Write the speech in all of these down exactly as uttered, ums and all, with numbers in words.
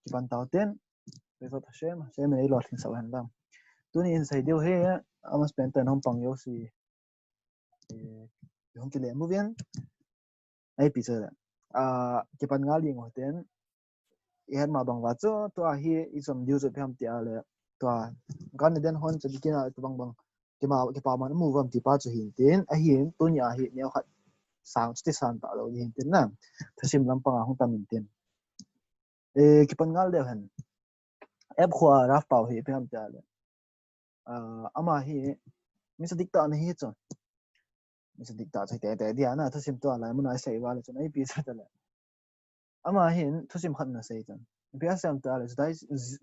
Kipan tau ten. Bezrat Hashem, Hashem in eilolhin sah hen lang. Tuni in sei diu hi, amas pen ten hung pang jouse, eh, hung kile mu vin. Ai pi se le. Ah, kipan ngal ding ho ten. Ihet ma bang uva chu, tua hi ichom diu chu ipi ham tia le. Tua, Gan Eden hon chu dikina tu bang bang. Kima, kipa man mu vam ti pa chu hin tin. Ahin, tuni a hi neo khat sang chu ti san ta lou hin tin na. Thusim lampang a hung tam in tin. Eh, kipan ngal deu hen. Eph Khoa Rav Pau hi ipi ham tia le. Ah, ama hi mi tzadik tah ana hi chu. Mi tzadik tah chu tete dia na, thusim tua lai mun a isei uva le chun ipi sa ta le. Ama hin thusim khat ana sei chun. Ipi asei ham tia le, Juda,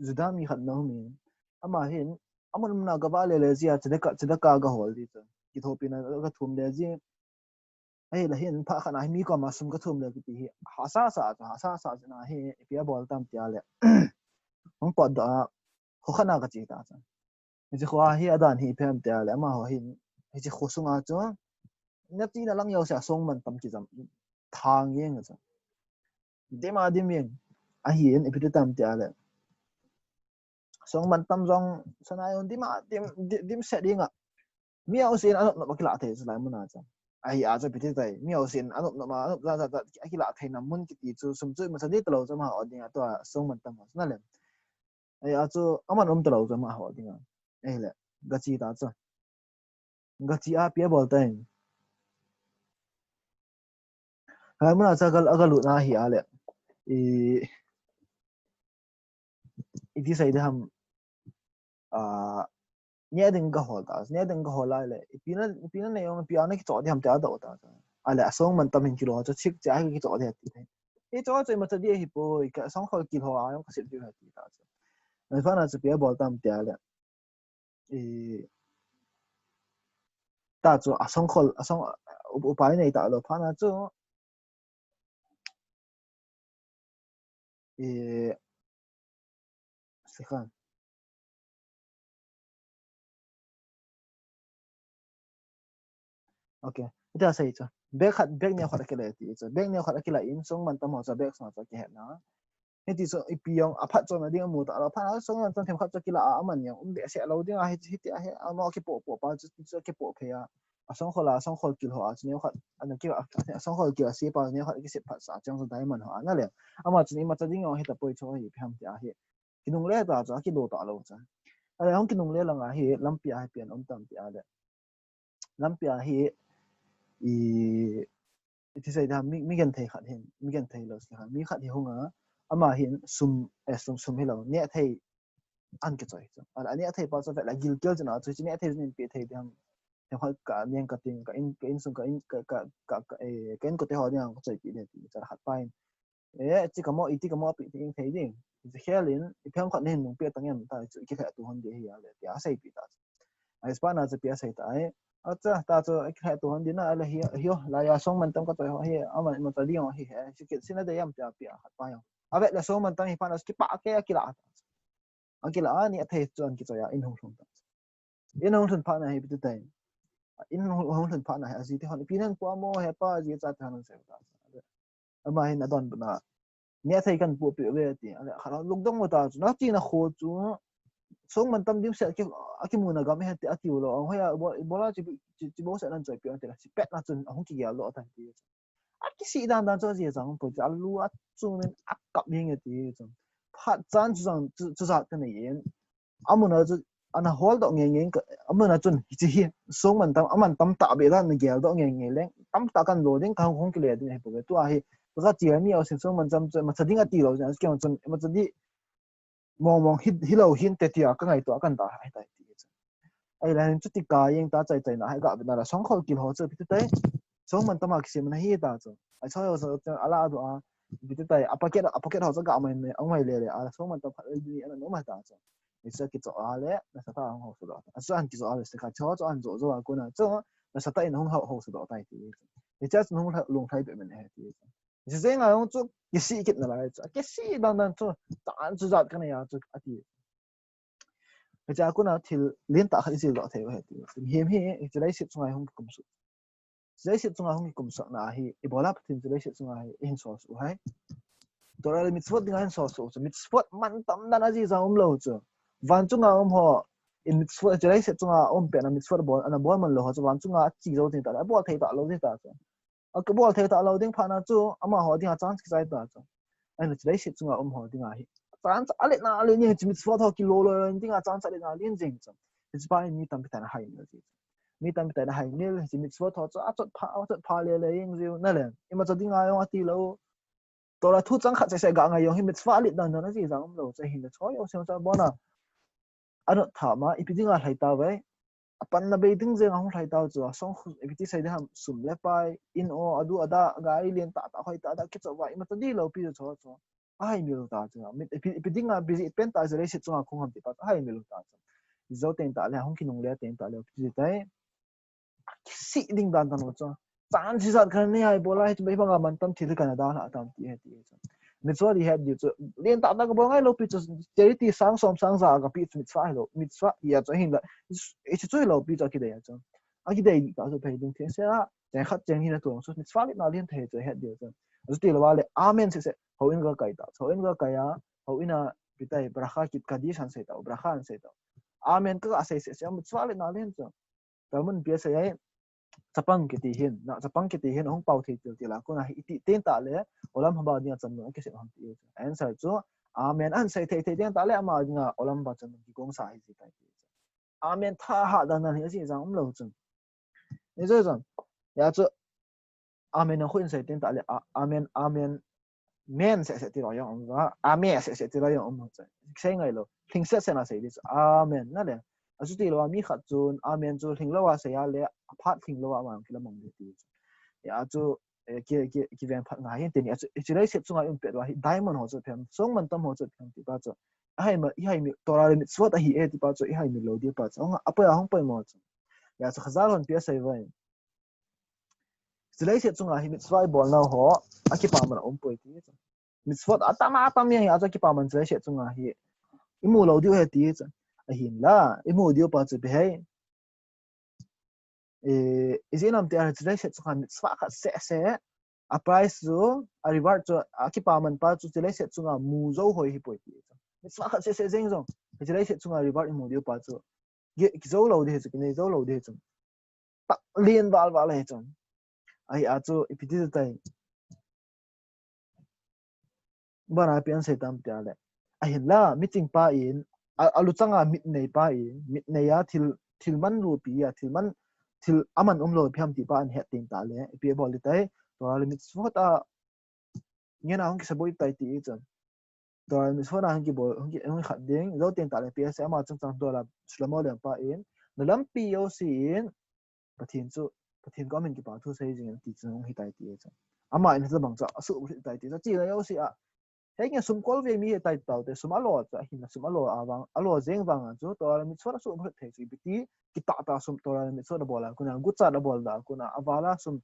Juda mi khat ana um in. Ama hin, amun mun a gavah le le jia, tzedakah, tzedakah gahol ji chu. Kithopina gathum le ji. Ahile hin, phat khat a hi mi koma sum gathum le kiti hi, hahsa sa chu, hahsa sa chu na hi, ipi abol tam tia le. Hung potdoh a, kho khat a gache ta chu. Hiche kho a hi adan hi ipi ham tia le, amaho hin, hiche kho sunga chu, na chena lang jouse a song mantam kijam, thang jeng chu. Dim a dim jeng, ahin, ipi ti tam tia le. Song mantam jong, sana jong dim a dim, di-, dim set jeng a. Mi jousen anop nop a kilah thei chu lai mun a chu. Ahi a chu ipi ti tai. Mi jousen anop nop a, anop ja ja ja a kilah theina mun kiti chu sum chu imacha ding talou chu amaho dinga tua song mantam ho chu na le. Ahi a chu aman um talou chu amaho dinga. Ahile, gache ta chu. Gache a ipi abol tai. Lai mun a chu aga, agalut na hi a le. I, iti sei ding ham. Ah, neh ding gahol ta, neh ding gahol lai le, ipi na, ipi nanei jong, ipi a nakichoh ding ham tia adoh ta. Ahile, asong mantam hin kilo chu chik cha kichoh ding ati thei. Hicho chu imacha ding ahipoi, ka songkhol kilho a jong kasep ding ahi ati ta chu. Ahiphat na chu ipi abol tam tia le. I, ta chu asongkhol, asong, u-, upai nei talou phat na chu. Eh, sikhan. Okay. Ita sei chu. Bag khat, bag neo khat akila ti chu. Bag neo khat akila in song mantam ho chu bag sunga chu akihet na. Hiti chu ipi jong aphatchomna ding amu talou. Aphat a song mantam themkhat chu akila a aman jong um behseh lou ding a hi, hiti a hi, ama kipoh poh pa chu, chu akipoh phei a. Asongkhol a, asongkhol kilho a, chu neo khat, ana ki, asongkhol kil a sepa, neo khat kisep phat sa, chang chu diamond ho a, na le. Ama chun imacha ding jong hitapoi chu hi, ipi ham tia hi. Kinungle ta chu, akilo talou chu. Ahile hung kinungle lang a hi, lampi a hi pen um tam tia le. Lampi a hi, i, iti sei ding ham, mi, mi genthei khat hin, mi genthei lou sei khat, mi khat hi hung a, ama hin sum, eh, sum, sum hilou, neh thei, ahin kichoi chu. Ahile, aneh thei pa chu vet le gilkel chu na chu, hiche neh thei chu nin pe thei ding ham. Themkhat ka neng kating, ka in, ka insung, ka in, ka, ka, ka, ka, eh, ka inkote ho dinga kachoipi ding ti, chu khat pa in. Eh, chi kamo, iti kamo ape thei ding. Hiche khel in, ipi ham khat nahin nung pe tang em ta, chu ikilheh to hon ding ahi a le, tia aseipi ta chu. Ahiphat na chu ipi asei tai. Acha, ta chu ikilheh to hon ding na, ahile hi, hi o, laiya song mantam kachoi ho hi, ama, imacha ding ho hi, he, chu kit sina dei am tia ipi a khat pa jong. Avet le song mantam hi phat na chu kipah kei a kila ta. Akila a neh thei chu ahin kichoi a, in hung lhung ta. In hung lhun phat na hi ipi ti tai. In hung, hung lhun phat na hi aji te hon, ipi nahin pu a mo he pa, aji acha te hon asei ta. Ama hin adonbut na. Neh thei kahin pu peh uve ati. Ahile, khat lungdong mo ta chu. Na chena kho chu. Song mantam dimset a ki, akimu na gam ahi ti ati u lou. Ahoi a, ibola chi, chi, chi bouseh nahin choipi u ati le. Chi pet na chun, ahung kigel lou ati. Akisih dan dan chu aji achang poi, alu achung in akap jeng e ti chu. Phat chan chu jang chu, chu jat kanei in. Amun a chu ana holdoh nge nge ka, amun a chun hiche hi song mantam, amantam tah beh dan ana geldoh nge nge leng. Tamtah kahin lo ding, kahung hung kile ding ahi bou ve. Tua hi, kache a mi jousen song mantam chu imacha ding ati lou jeh a, kei jong chun imacha ding mong mong hi, hilou hinte tia kangaito a kahin da ahi tai ti chu. Ahile hin chuti kah jeng ta chai chai na hi ga vet na la songkhol kilho chu ipi ti tai. Song mantam a kisem na hi ta chu. Ai choi ho chu ala do a. Ipi ti tai. A pocket, a pocket ho chu ga mai mai, ang mai le le. A song mantam khat le ni ana nom ta chu. Hiche kicho a le, nasatah a hung housudoh tai. Achu ahin kicho a le, sikha cho chu ahin jo jo a kona chu, nasatah in hung hou, housudoh tai ti. Hiche chu hung lha-, lunglhai be men ahi ti. Hiche jeng a jong chu, kisih kit nalai chu. Kisih dan dan chu, tan chu jat kanei a chu, ati. Hiche a kona thil lentah khat ijil doh thei u ahi ti. Mihem hi, hiche leiset chunga hung kikum suh. Leiset chunga hung kikum suh na hi, ibola Pathen chu leiset chunga hi, ihin sol suh u ham. Torah le mitzvot dinga hin sosuh chu. Mitzvot mantam dan ajeh jong umlou chu. Van chunga um ho, in mitzvot, hiche leiset chunga um pen a mitzvot bol, ana bol man lou ho chu van chunga ache jou teng tahle, abol thei talou ding ta chu. Abol thei talou ding phat na chu, amaho dinga chance kichai ta chu. Ahin hiche leiset chunga um ho dinga hi. Chance alet na alet ni hiche mitzvot ho kilou lou lou dinga chance alet na alet jeng chu. Hiche pa hin mi tampi tah in ahaimil ji. Mi tampi tah in ahaimil, hiche mitzvot ho chu achot pha, achot pha le le jeng jiu na le. Imacha dinga jong ati lou. Torah thu chang khat seh seh ga ngai jong hi mitzvah alet dan dan ajeh jong umlou chu ahin le choi jong seh chu abona. Anot tha ma, ipi dinga lhai tauve. Apanna bei ding jeng a hung lhai tau chu, asong khu, ipi ti sei ding ham, sum le pai, in o, adu ada, gari lian tah tah, hoi tah tah, kichop uva, imacha di lou pi chu chu. Ahaimil ta chu. Mit, ipi, ipi dinga busy pen ta chu leiset chunga khung ham ti pa chu, ahaimil ta chu. Jou teng tahle, hung kinungle teng tahle, ipi ti tai. Kisih ding dan tan u chu. Chance ijat khat nei a ibol a, hichu bei banga mantam thil hi kana dalha tam ti ahi ti chu. Mitzvah di het di chu. Lian tah tah kabol ngai lou pi chu, charity sang som sang ja kape chu mitzvah hilou. Mitzvah hi a chu ahinla. Hichu hilou pi chu akidei a chu. Akidei ta chu phei ding thei se a. Cheng khat cheng hi na tuang chu mitzvah lian na lian thei chu het di chu. Achuti lou a le amen seh seh. Houin kakai ta. Houin kakai a. Houin a ipi tai bracha kit kadish han sei ta. Bracha han sei ta. Amen ka sei seh seh mitzvah lian na lian chu. Talmud in ipi asei ai, chapang kiti hin, na chapang kiti hin, ahung pao thei til til a, kona hi iti teng tahle, olam haba dinga chamna akisei ham ti. Answer chu, amen ahin sei thei thei teng tahle, ama dinga olam haba chamna kigong sa hi ji tai ti. Amen tha ha dan dan hi ajeh jong umlou chu. Ni jo jong, ya chu, amen a khu in sei teng tahle, a, amen, amen, men seh seh ti lou jong um va, amen seh seh ti lou jong um va chu. Sei ngai lou, lhing seh seh na sei di chu, amen na le. Achuti lou a mi khat chun, amen chu lhing lou a sei a le, aphat lhing lou a amang kila mang di ti chu. Ya chu, eh, ki, ki, kiveng phat ngai hin ti ni, achu, hiche leiset chunga i um pet uva hi, diamond ho chu phem, song mantam ho chu phem ti pa chu. Ahaimil, ihaimil, Torah le mitzvot ahi e ti pa chu, ihaimil lou di pa chu. Hung, apoi a hung poimo chu. Ya chu Chazal hon ipi asei uva. Hiche leiset chunga hi mitzvah ibol nau ho, akipaman aum poi ti chu. Mitzvot atam atam jeng hi a chu akipaman hiche leiset chunga hi. Imu lou diu ahi ti chu. Ahinla, imu diu pa chu ipi ham. Eh, ijeh inem tia hiche leiset chunga mitzvah khat seh seh. A price chu, a reward chu, akipaman pa chu hiche leiset chunga mu jou hoi hi poi ti chu. Mitzvah khat seh seh jeng jong. Hiche leiset chunga reward imu diu pa chu. Ki, kijou lou di hi chu, kinei jou lou di hi chu. Tah lien val val hi chu. Ahi a chu, ipi ti tai. Bana ipi asei tam tia le. Ahinla, miching pa in, a, aluchanga mit nei pa in, mit nei a thil, thil man lupi a, thil man, thil aman umlou ipi ham ti pa ahin het teng tahle. Ipi abol di tai, Torah le mitzvot a, ngen a hung kisaboi tai ti chu. Torah le mitzvot a hung kibol, hung ki, hung khat ding, jou teng tahle ipi asei ama chang chang Torah Shlomo lengpa in, na lampi jouse in, Pathen chu, Pathen koma hin kipa thu sei jing in ti chu hung hi tai ti chu. Ama in hitabang chu asuhbulhit tai ti chu. Chena jouse a. Henge sum kol ve mi hi tai tau te, sum alo chu, ahinla sum alo a vang, alo jeng vang a chu, Torah le mitzvot asuhbulhit thei chu, ipi ti, kitah tah sum Torah le mitzvot abol a, kona, guchat abol da, kona, aval a sum,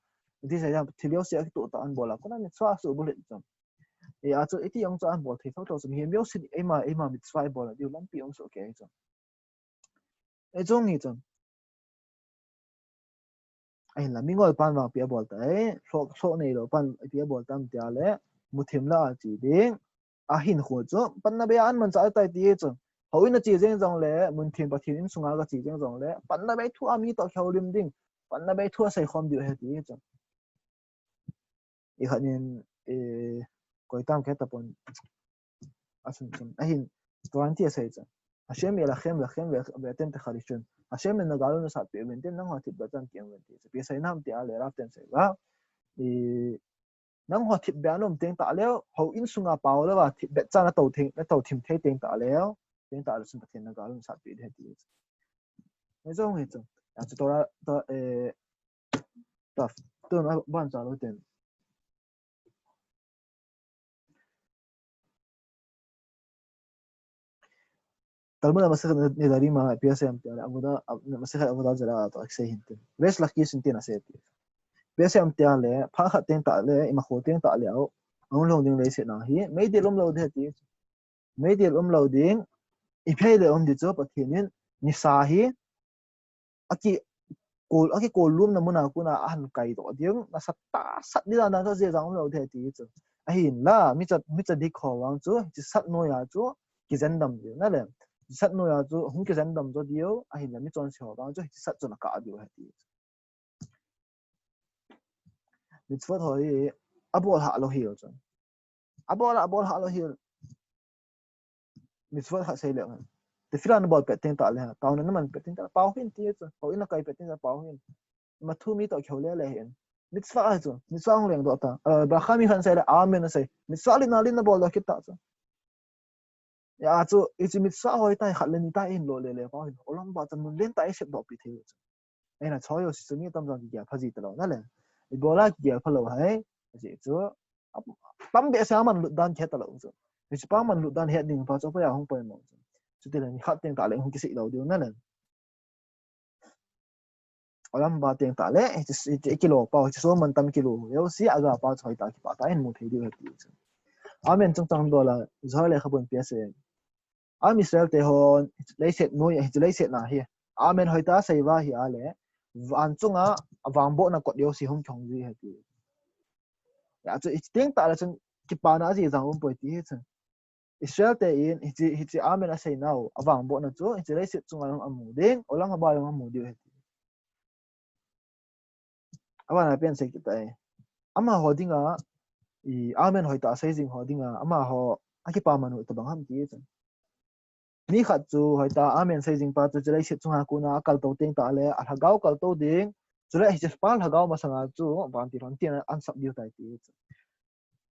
ti sei jam, thil jouse a kitoh tah abol a, kona, mitzvot asuhbulhit chu. E a chu, iti jong chu abol thei thou thou chu, mihem jouse in, eima, eima mitzvah ibol a, diu lampi jong chu, okay chu. Ei chung hi chun. Ahinla, mingol pan vang ipi abol tai, lhoh, lhoh neilou pan ipi abol tam tia le, muthim la a che ding, ahin khu chu, panna bei a ahin manchah tai ti chu. Houin a che jeng jong le, muthim Pathen insunga ga che jeng jong le, panna bei thu a mi toh kihoulim ding, panna bei thu a seikhom diu ahi ti chu. I khat in, eh, koi tam khe tapon. Asun sun. Ahin, Torah in ti asei chu. Hashem yelachem, lachem, ve-, ve'atem techarishon. Hashem in nagalo nasatpeh uvin tin, nangho thipbeh chan ki-em uvin ti. Ipi asei nam tia le Rav ten asei uva. I, nangho thipbeh a naum teng tahle, houin sunga pao louva, thipbeh chan natou thei, natou thim thei teng tahle, teng tahle chun Pathen in nagalo nasatpeh ding ahi ti. Hijong hi chu. Achu Torah, to, eh, Taf, tun a ban cha lou ten. Talmud a Masechet Nedarim a ipi asei em tia le, Avodah, a, Masechet Avodah Zarah a toh kisei hin tin. Resh Lakish in tin asei ti. Ipi asei em tia le, phat khat teng tahle, imakho teng tahle, ahung lhung ding leiset na hi, meidil umlou ding ahi ti. Meidil umlou ding, ipi hile um ding chu Pathen in, nisa hi, aki, kol, akikol lumna muna kona ahin kai doh ding, nasatah sat ding dan dan chu ajeh jong umlou ding ahi ti chu. Ahinla, micha, micha dik ho vang chu, hiche sat noiya chu, kijendam diu, nale. Sat noiya chu, hung kijendam jo diu, ahinla, michonse ho vang chu, hiche sat chu nakah diu ahi ti. Mitzvot ho hi, abol hah lou hi chu. Abol, abol hah lou hi. Mitzvot khat sei le. Tefillah nabol pet teng tah le. Taona naman pet teng tah le. Pao hin ti chu. Houin nakai pet teng tah le. Pao hin. Mathu mi toh kihou le le hin. Mitzvah ahi chu. Mitzvah hung leng doh ta. Eh, bracha mi khat sei le. Amen asei. Mitzvah lina lina bol doh kit ta chu. Hia chu, hiche mitzvah hoi tah hi khat le ni tah hin lo le le pao hin. Olam ba chan mun len tah hi sep doh pi thei chu. Ahin achoi ho si chu mi tamjong kigel pha ji talou nale. Ibola kigel pha lou ham. Hiche chu. Tam behseh a man lut dan kihe talou chu. Hiche pa man lut dan het ding pa chu apa a hung poimo chu. Chuti le ni khat teng tah le hung kisei lou diu nale. Olam ba teng tah le, hiche, hiche kilo pa, hiche so man tam kilo. Yo si aga pa chu hoi tah kipah tah in mu thei diu ahi ti chu. Amen chungchang dola, Zohar lekhabun pia se. Am Israel te hon, leiset noi, hiche leiset na hi. Amen hoi tah sei uva hi a le, van chunga, avangbohna kot yo si hung kihong ji ahi ti. Hia chu, hiche teng tah le chun, kipana ji jang um poi ti hi chu. Israel te in, hiche, hiche amen asei nau, avangbohna chu, hiche leiset chunga jong amu ding, olam haba jong amu diu ahi ti. Abana pen sei kit tai. Amaho dinga, i, amen hoi tah sei jing ho dinga, amaho, akipaman u itobang ham ti chu. Mi khat chu hoi tah, amen sei jing pa chu, hiche leiset chunga kona akaltou teng tah le, alhagao kaltou ding, chule hiche pa lhagao masanga chu, vantil hon tin ahin sap diu tai ti chu.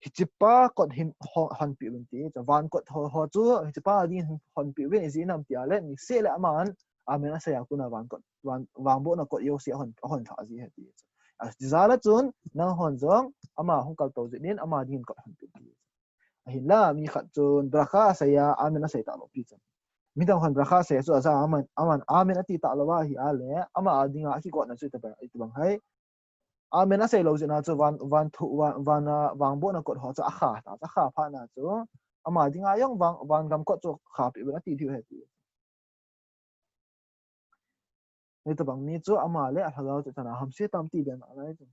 Hiche pa kot hin hon, honpeh uvin ti chu. Van kot ho, ho chu, hiche pa ding hin honpeh uvin ijeh inem tia le, niseh le aman, amen asei a kona van kot, van, vangbohna kot yo si ahon, ahon lha ji ahi ti chu. Ajeh a le chun, nanghon jong, ama hung kaltou jeh in, ama ding hin kot honpeh ti chu. Ahinla, mi khat chun, bracha asei a, amen asei talou pi chu. Midang hon bracha asei chu, aja aman, aman, amen ati talou ahi a le, ama a dinga, akigotna chu itobang, itobang ham. Amen asei lou jeh a chu van, van thu, van, van, ah, vangbohna kot ho chu akha ta, akha phat na chu. Ama dinga jong van, van gam kot chu khapeh uvin ati diu ahi ti. Hitobang mi chu ama le alhagao chu chana hamse tam ti den alai chu.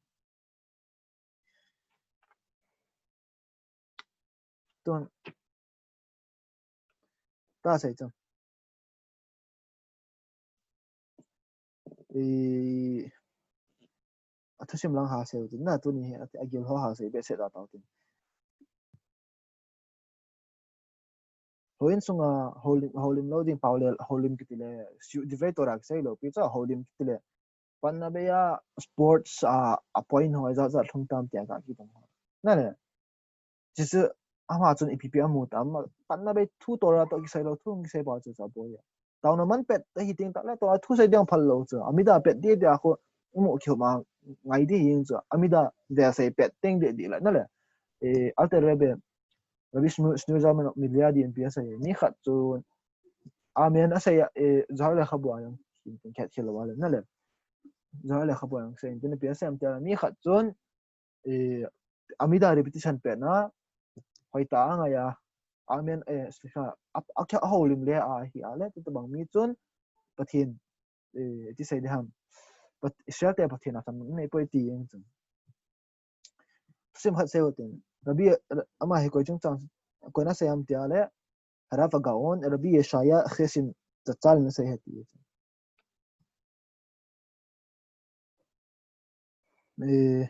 Tun. Ta sei chu. I, athusim lang ha sei u tin na, tuni hi a, agil ho ha sei behseh ta tau tin. Houin sunga houlim, houlim lou ding pau le, houlim kiti le, su-, Divrei Torah kisei lou pi chu houlim kiti le. Panna bei a sports a, a point ho jat jat lhung tam tia ka kidong ho. Nale. Chuchu ama chun ipi pi amu tam, panna bei thu Torah toh kisei lou, thu kisei pau chu chu aboi a. Taona man pet ahi teng tah le, Torah thu sei ding phal lou chu. Amida pet dia dia khu imu kiu ma ngai di jing chu. Amida dia sei pet teng dia di la nale. Eh, Alter Rebbe, Rabbi Shmu-, Shmuel Zalman Milyadi in pi asei. Mi khat chun, amen asei a, eh, Zohar lekhabu a jong, khet khel lou a le, nale. Zohar lekhabu a jong sei, tin pi asei am tia, mi khat chun, eh, amida repetition pet na, hoi tah a ngai a, amen, eh, sika, a, a, a houlim le ahi a le, tu bang mi chun, Pathen, eh, ti sei di ham. Pat-, Israel te Pathen a kan nei poi ti jeng chun. Sim khat sei u tin. Rabbi, ama hi koi chungchang, koi na sei am tia le, Harav Agaon, Rabbi Yeshaya Chesed Zatzal in asei ahi ti. Eh,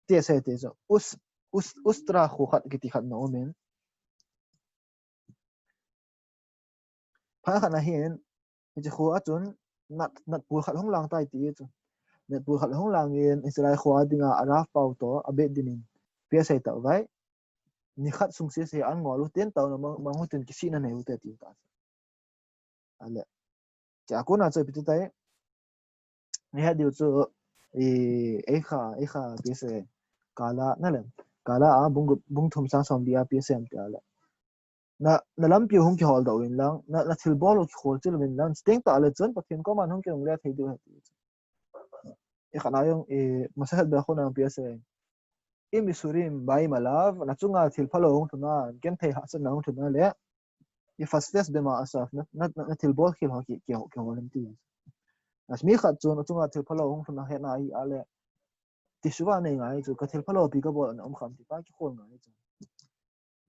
ti asei ti chu. Us-, Us-, Ustra kho khat kiti khat na um in. Phat khat na hin, hiche kho a chun, nat, natpul khat hung lang tai ti chu. Natpul khat hung lang in, Israel kho a dinga, Arav pau toh, a Beit Din in, pi asei tah vai. Ni khat sung sese an ngol u tin, taona mang, mang u tin, kisihna nei u te ti ta. Ale. Chu a kona chu ipi ti tai. Ni ha diu chu, i, ei kha, ei kha, pi asei. Kala, nale. Kala a, bung, bung thum chang som li a, pi asei am tia le. Na, na lampi hung kihol doh uvin lang, na, na thilbol u kihol chil uvin lang, chuteng tah le chun, Pathen koma hung kinungle thei diu ahi ti. I khat na jong, i, Masechet Berachot na jong pi asei. Im isurim baim alav, na chunga thil phalou hung lhun a, genthei hahsatna hung lhun a le, yifasfes bema'asav, na, na, na, na thilbol khel ho ki, ki, kihol in ti. As mi khat chun, na chunga thil phalou hung lhun a hetna ahi a le, Teshuvah nei ngai chu, ka thil phalou pi kabol ana um kham ti pa kikhol ngai chu.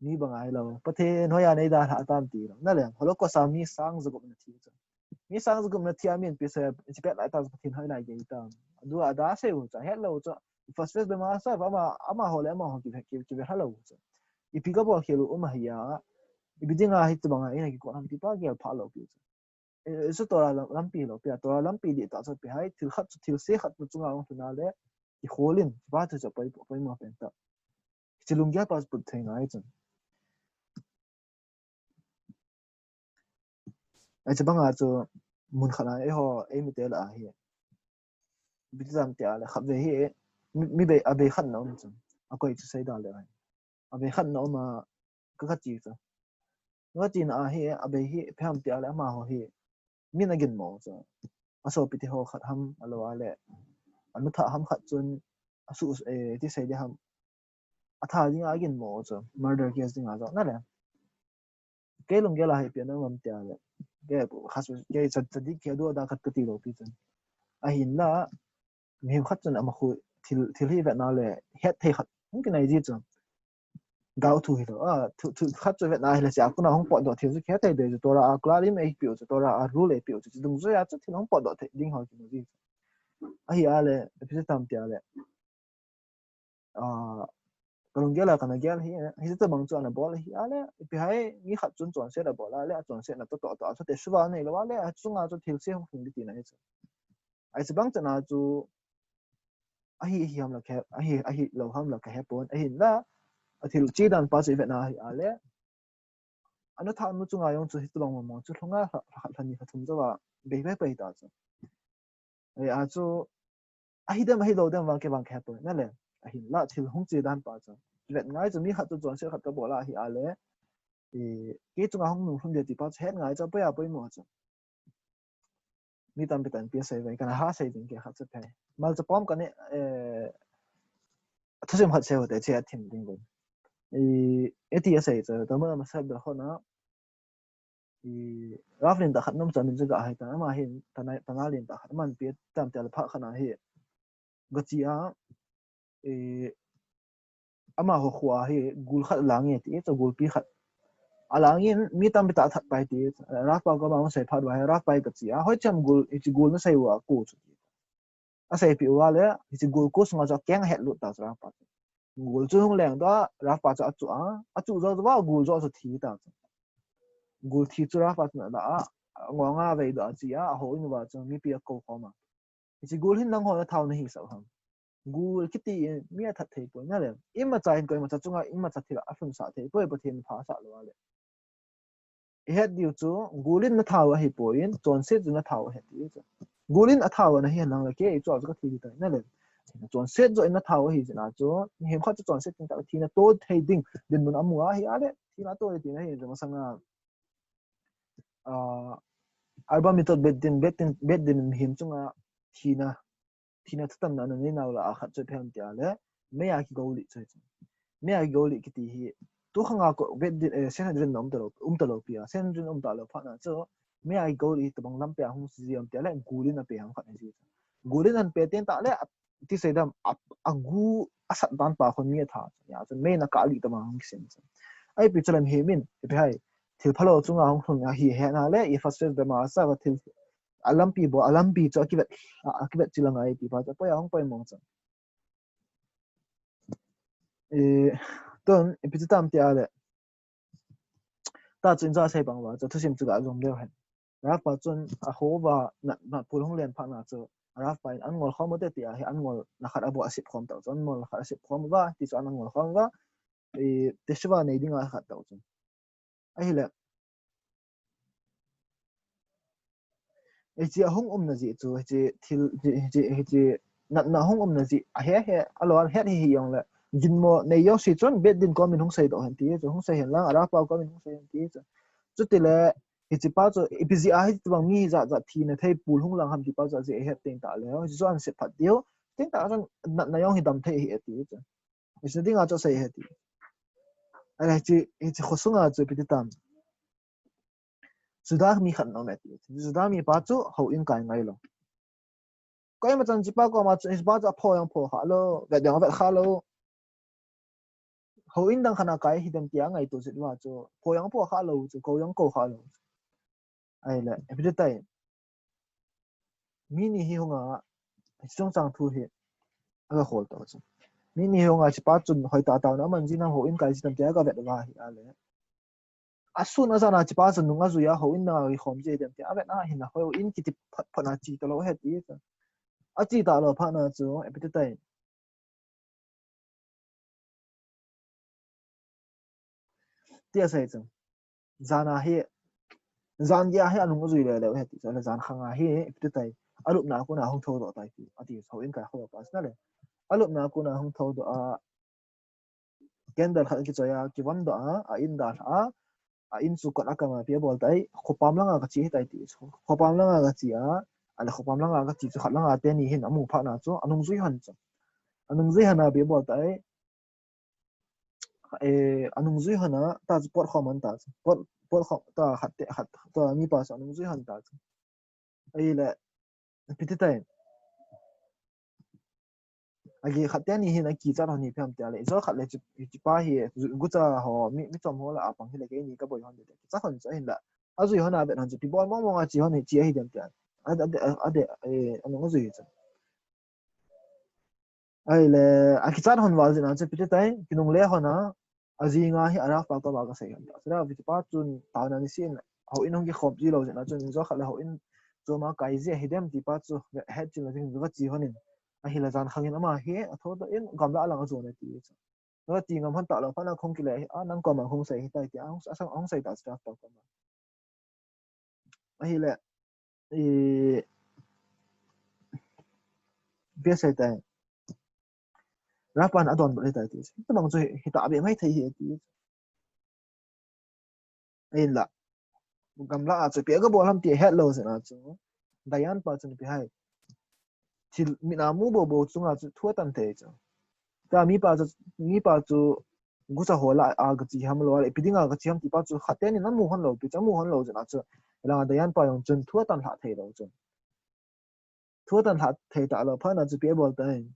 Mi bang ai lo. Pathen hoiya nei dalha tam ti lo. Na le, Holocaust a mi sang jagup na thi chu. Mi sang jagup na thi a min pi se, chi pet lai ta Pathen hoi lai gei ta. Adu ada se u cha, het lo cha. First phase be ma sa, ama, amaho le amaho ki, ki, ki ve ha lo cha. Ipi kabol khel u um ahi a. Ipi dinga hi chu bang a, ina kikoi ham ti pa gel pha lo pi cha. Eh, chu Torah lam, lampi lo pi a, Torah lampi di ta chu pi hai, thil khat chu, thil se khat chu chunga hung lhun a le, kikholin, pa thu chu pai, pai ma pen ta. Chi lunggel pa chu put thei ngai chun. Ai chu bang a chu mun khat a, eiho, ei mi te la a hi. Bit jam te a le, khat ve hi, mi, mi bei, a bei khat na um chun. A koi chu sei da le ai. A bei khat na um a, ka ka chi chu. Ka ka chi na a hi, a bei hi, phem te a le, amaho hi. Min a gin mo chu. A sopi te ho khat ham, a lo a le. A nu tha ham khat chun, a su, eh, ti sei de ham. A tha ding a gin mo chu. Murder case ding a chu. Na le. Kei lunggel a hi pian a ngam tia le. Kei pu khas kei chat chat di kei du da khat ka ti lo pi chun. Ahin la, mihem khat chun ama khu thil, thil hi vetna le het thei khat hung kinai ji chun. Gao thu hi lo. A, thu, thu khat chu vetna hi le sia kuna hung pot do thil chu het thei de chu Torah a klalim ei piu chu Torah a rule ei piu chu. Chu dung chu ya chu thil hung pot do thei ding ho ki mo ji. Ahi a le, episode tam tia le. Ah, ka lunggel a kana gel hi, hi ta bang chu ana bol hi a le, ipi hai, mi khat chun chonset a bol a le, a chonset na to to to, a chate suva nei lo a le, a chunga chu thil se hung hung di ti na hi chu. Ai chu bang chana chu, ahi, ahi ham la khe, ahi, ahi lo ham la ka he pon, ahin la, a thil chi dan pa chu i vetna hi a le, a nu tha nu chunga jong chu hi tu bang mong mong chu hlunga hla, hla, hla ni hla thum zawa, bei bei bei ta chu. Ai a chu, ahi dem, ahi lo dem vang ke vang ke poi, na le. Ahin la thil hung chi dan pa chu. Vet ngai chu mi khat chu chonset khat ka bol a hi a le. I, ke chunga hung nu hlun de ti pa chu het ngai chu, poi a poi mo chu. Mi tam pi tan pi sei ve, kana ha sei ding ke khat chu phei. Mal chu pom ka ni, eh, thusim khat sei ho te che a thim ding gon. I, eti a sei chu, ta ma ma sa da ho na. I, Rav lin ta khat nom chan min chu ga hai ta, ama hin, ta na, ta na lin ta khat, man pi tam tel pha khat na hi. Ga chi a, i, ama ho khua hi, gul khat lang e ti, chu gul pi khat. A lang in, mi tam pi ta that pai ti, Rav pa ko ma sei phat wa, Rav pa ga chi a, hoi cham gul, i chi gul na sei wa, ko chu. A sei pi wa le, i chi gul ko sunga chu keng het lut ta chu Rav pa. Gul chu hung leng ta, Rav pa chu a chu a, a chu zo wa, gul zo chu thi ta chu. Gul thi chu Rav pa chu na la a, ngo nga vei da chi a, a ho in wa chu mi pi a ko khom a. Hichi gul hin nangho na thau na hi sa ham. Gul kiti in mi a that thei poi na le. Ima cha hin koi ma cha chunga, ima cha thila a hlun sa thei poi, Pathen pha sa lo le. I het diu chu, gul in na thau ahi poi, chonset chu na thau ahi ti chu. Gul in a thau na hi nang le ke, i chu a chu ka thi di ta na le. Chonset zo in na thau ahi chu na chu, hem khat chu chonset tin ta thi na to thei ding, din mun amu ahi a le, thi na to ti na hi, ma sanga. Ah, Arba Mitot Bet Din, Bet Din, Bet Din mihem chunga thina, thina thutanna ana nei nau la a khat chu phem tia le, mei a kigou lih chu chu. Mei a kigou lih kiti hi, tu khanga ko Bet Din, eh, Sanhedrin na um ta lo, um ta lo pi a, Sanhedrin um ta lo phat na chu, mei a kigou lih hi tabang lampi a hung si ji am tia le, gul in a pe ham khat hi ji chu. Gul in an pe teng ta le, a ti sei dam, a, a gu a sat dan pa khun mi a tha. Ya, chun mei na ka li ta ma hung kisen chun. Ai pi chalam hi min, ipi hai, thil phalo chunga hung hlun a hi he na le, i first phase dam a sa va thil, a lampi bo, a lampi chu a kivet, a, a kivet chi la ngai ti pa chu, poi a hung poi mong chun. I, tun, ipi chu tam ti a le. Ta chun ja sei bang va, chu thusim chu ga zom deu hen. Rav pa chun a ho va na, na pul hung len phat na chu, Rav pa in an ngol khom u te ti a hi an ngol na khat a bo a sip khom tau chu, an ngol na khat a sip khom va, ti chu an ngol khom va, i, teshuvah nei ding a khat tau chu. Ahi le. Hichi a hung umna ji chu, hichi thil, hichi, hichi, hichi natna hung umna ji, a he he, a lo an het hi hi jong le, ginmo nei jong si chun, Bet Din kom in hung sei doh hen ti chu, hung sei hen lang, a Rav pa kom in hung sei hen ti chu. Chuti le, hichi pa chu, ipi ji a hichi bang mi jat jat thina thei pul hung lang ham ti pa chu, a ji a het teng ta le, hichi chu an sep phat diu, teng ta chun natna jong hi dam thei hi e ti chu. Hichi ding a chu sei he ti. A le hichi, hichi khosunga chu ipi ti tam. Juda mi khat na um e ti. Juda mi pa chu houin kai ngai lo. Kei ma chan chipa ko ma chu, chipa chu apho jong pho kha lo, vet jong vet kha lo. Houin dang khat a kai hi dem tia ngaito jit uva chu, pho jong pho kha lo chu, kou jong kou kha lo. Ahile, ipi ti tai. Mi ni hi hunga, chungchang thu hi, aga khol to chu. Mi ni hi hunga chipa chun hoi tah tah na man ji na houin kai ji dem tia aga vet uva hi ale. Asun ajan a chipa chun nung ajui a houin na ri khom ji dem tia avet na hin a houin kiti phat phat na chi to lo he ti chu. Achi ta lo phat na chu, ipi ti tai. Ti asei chu. Jan a hi, jan dia hi anung ajui le le he ti chu, le jan khang a hi, ipi ti tai. Alupna a kon a hung thou doh tai ti, ati chu, houin kai kho pa chu na le. Alupna a kon a hung thou doh a, candle khat kichoi a, kivan doh a, a in dalha a, a in chu kot a kang a, ipi abol tai, khopam langa kache hi tai ti chu. Khopam langa kache a, ale khopam langa kache chu khat langa teni hin amu phat na chu, anung jui hon chu. Anung jui hon a ipi abol tai, eh, anung jui hon a, ta chu pot khom hon ta chu. Pot, pot khom ta khat te, khat, ta mipa chu anung jui hon ta chu. Ahile, ipi ti tai. Agi khat teni hin akichat hon hi phem tia le. Ijo khat le chi, chipa hi, gucha ho, mi, mi chom ho la apang hi le keini kaboi hon tia. Kichat hon chu ahin la. Ajui hon a vet hon chu, ipi bol mong mong a chi hon hi chi ahi dem tia. Ade, ade, ade, eh, anung ajui chu. Ahile, akichat hon val jin a chu ipi ti tai, kinungle hon a, ajing a hi a Ralph pa koma kasei hon ta. Sira, ipi ti pa chun, taona ni sin, houin hung kikhom ji lo jin a chun, ijo khat le houin, choma kai ji ahi dem ti pa chu, het chin la jing, va chi hon in. Ahile jan khang in ama hi, atho to in, gamla lang ajon e ti chu. Nati ngam hon ta lo, phat na khong kile hi, a nang koma khong sei hi tai ti, a hung, asang hung sei ta chu Ralph pa koma. Ahile, i, ipi asei tai. Ralph pan adonbut hi tai ti. Tabang chu hi, hita be mai thei hi ti. Ahin la. Gamla a chu ipi aga bol ham ti het lo jin a chu. Diane pa chun ipi hai. Thil, mi na mu bo bo chunga chu thu atan thei chu. Ta mipa chu, mipa chu gucha ho la a kache ham lo, ipi dinga kache ham ti pa chu khat teni na mu hon lo, ipi cha mu hon lo jin a chu. Langa Diane pa jong chun thu atan lha thei lo chun. Thu atan lha thei ta lo, phat na chu ipi abol tai.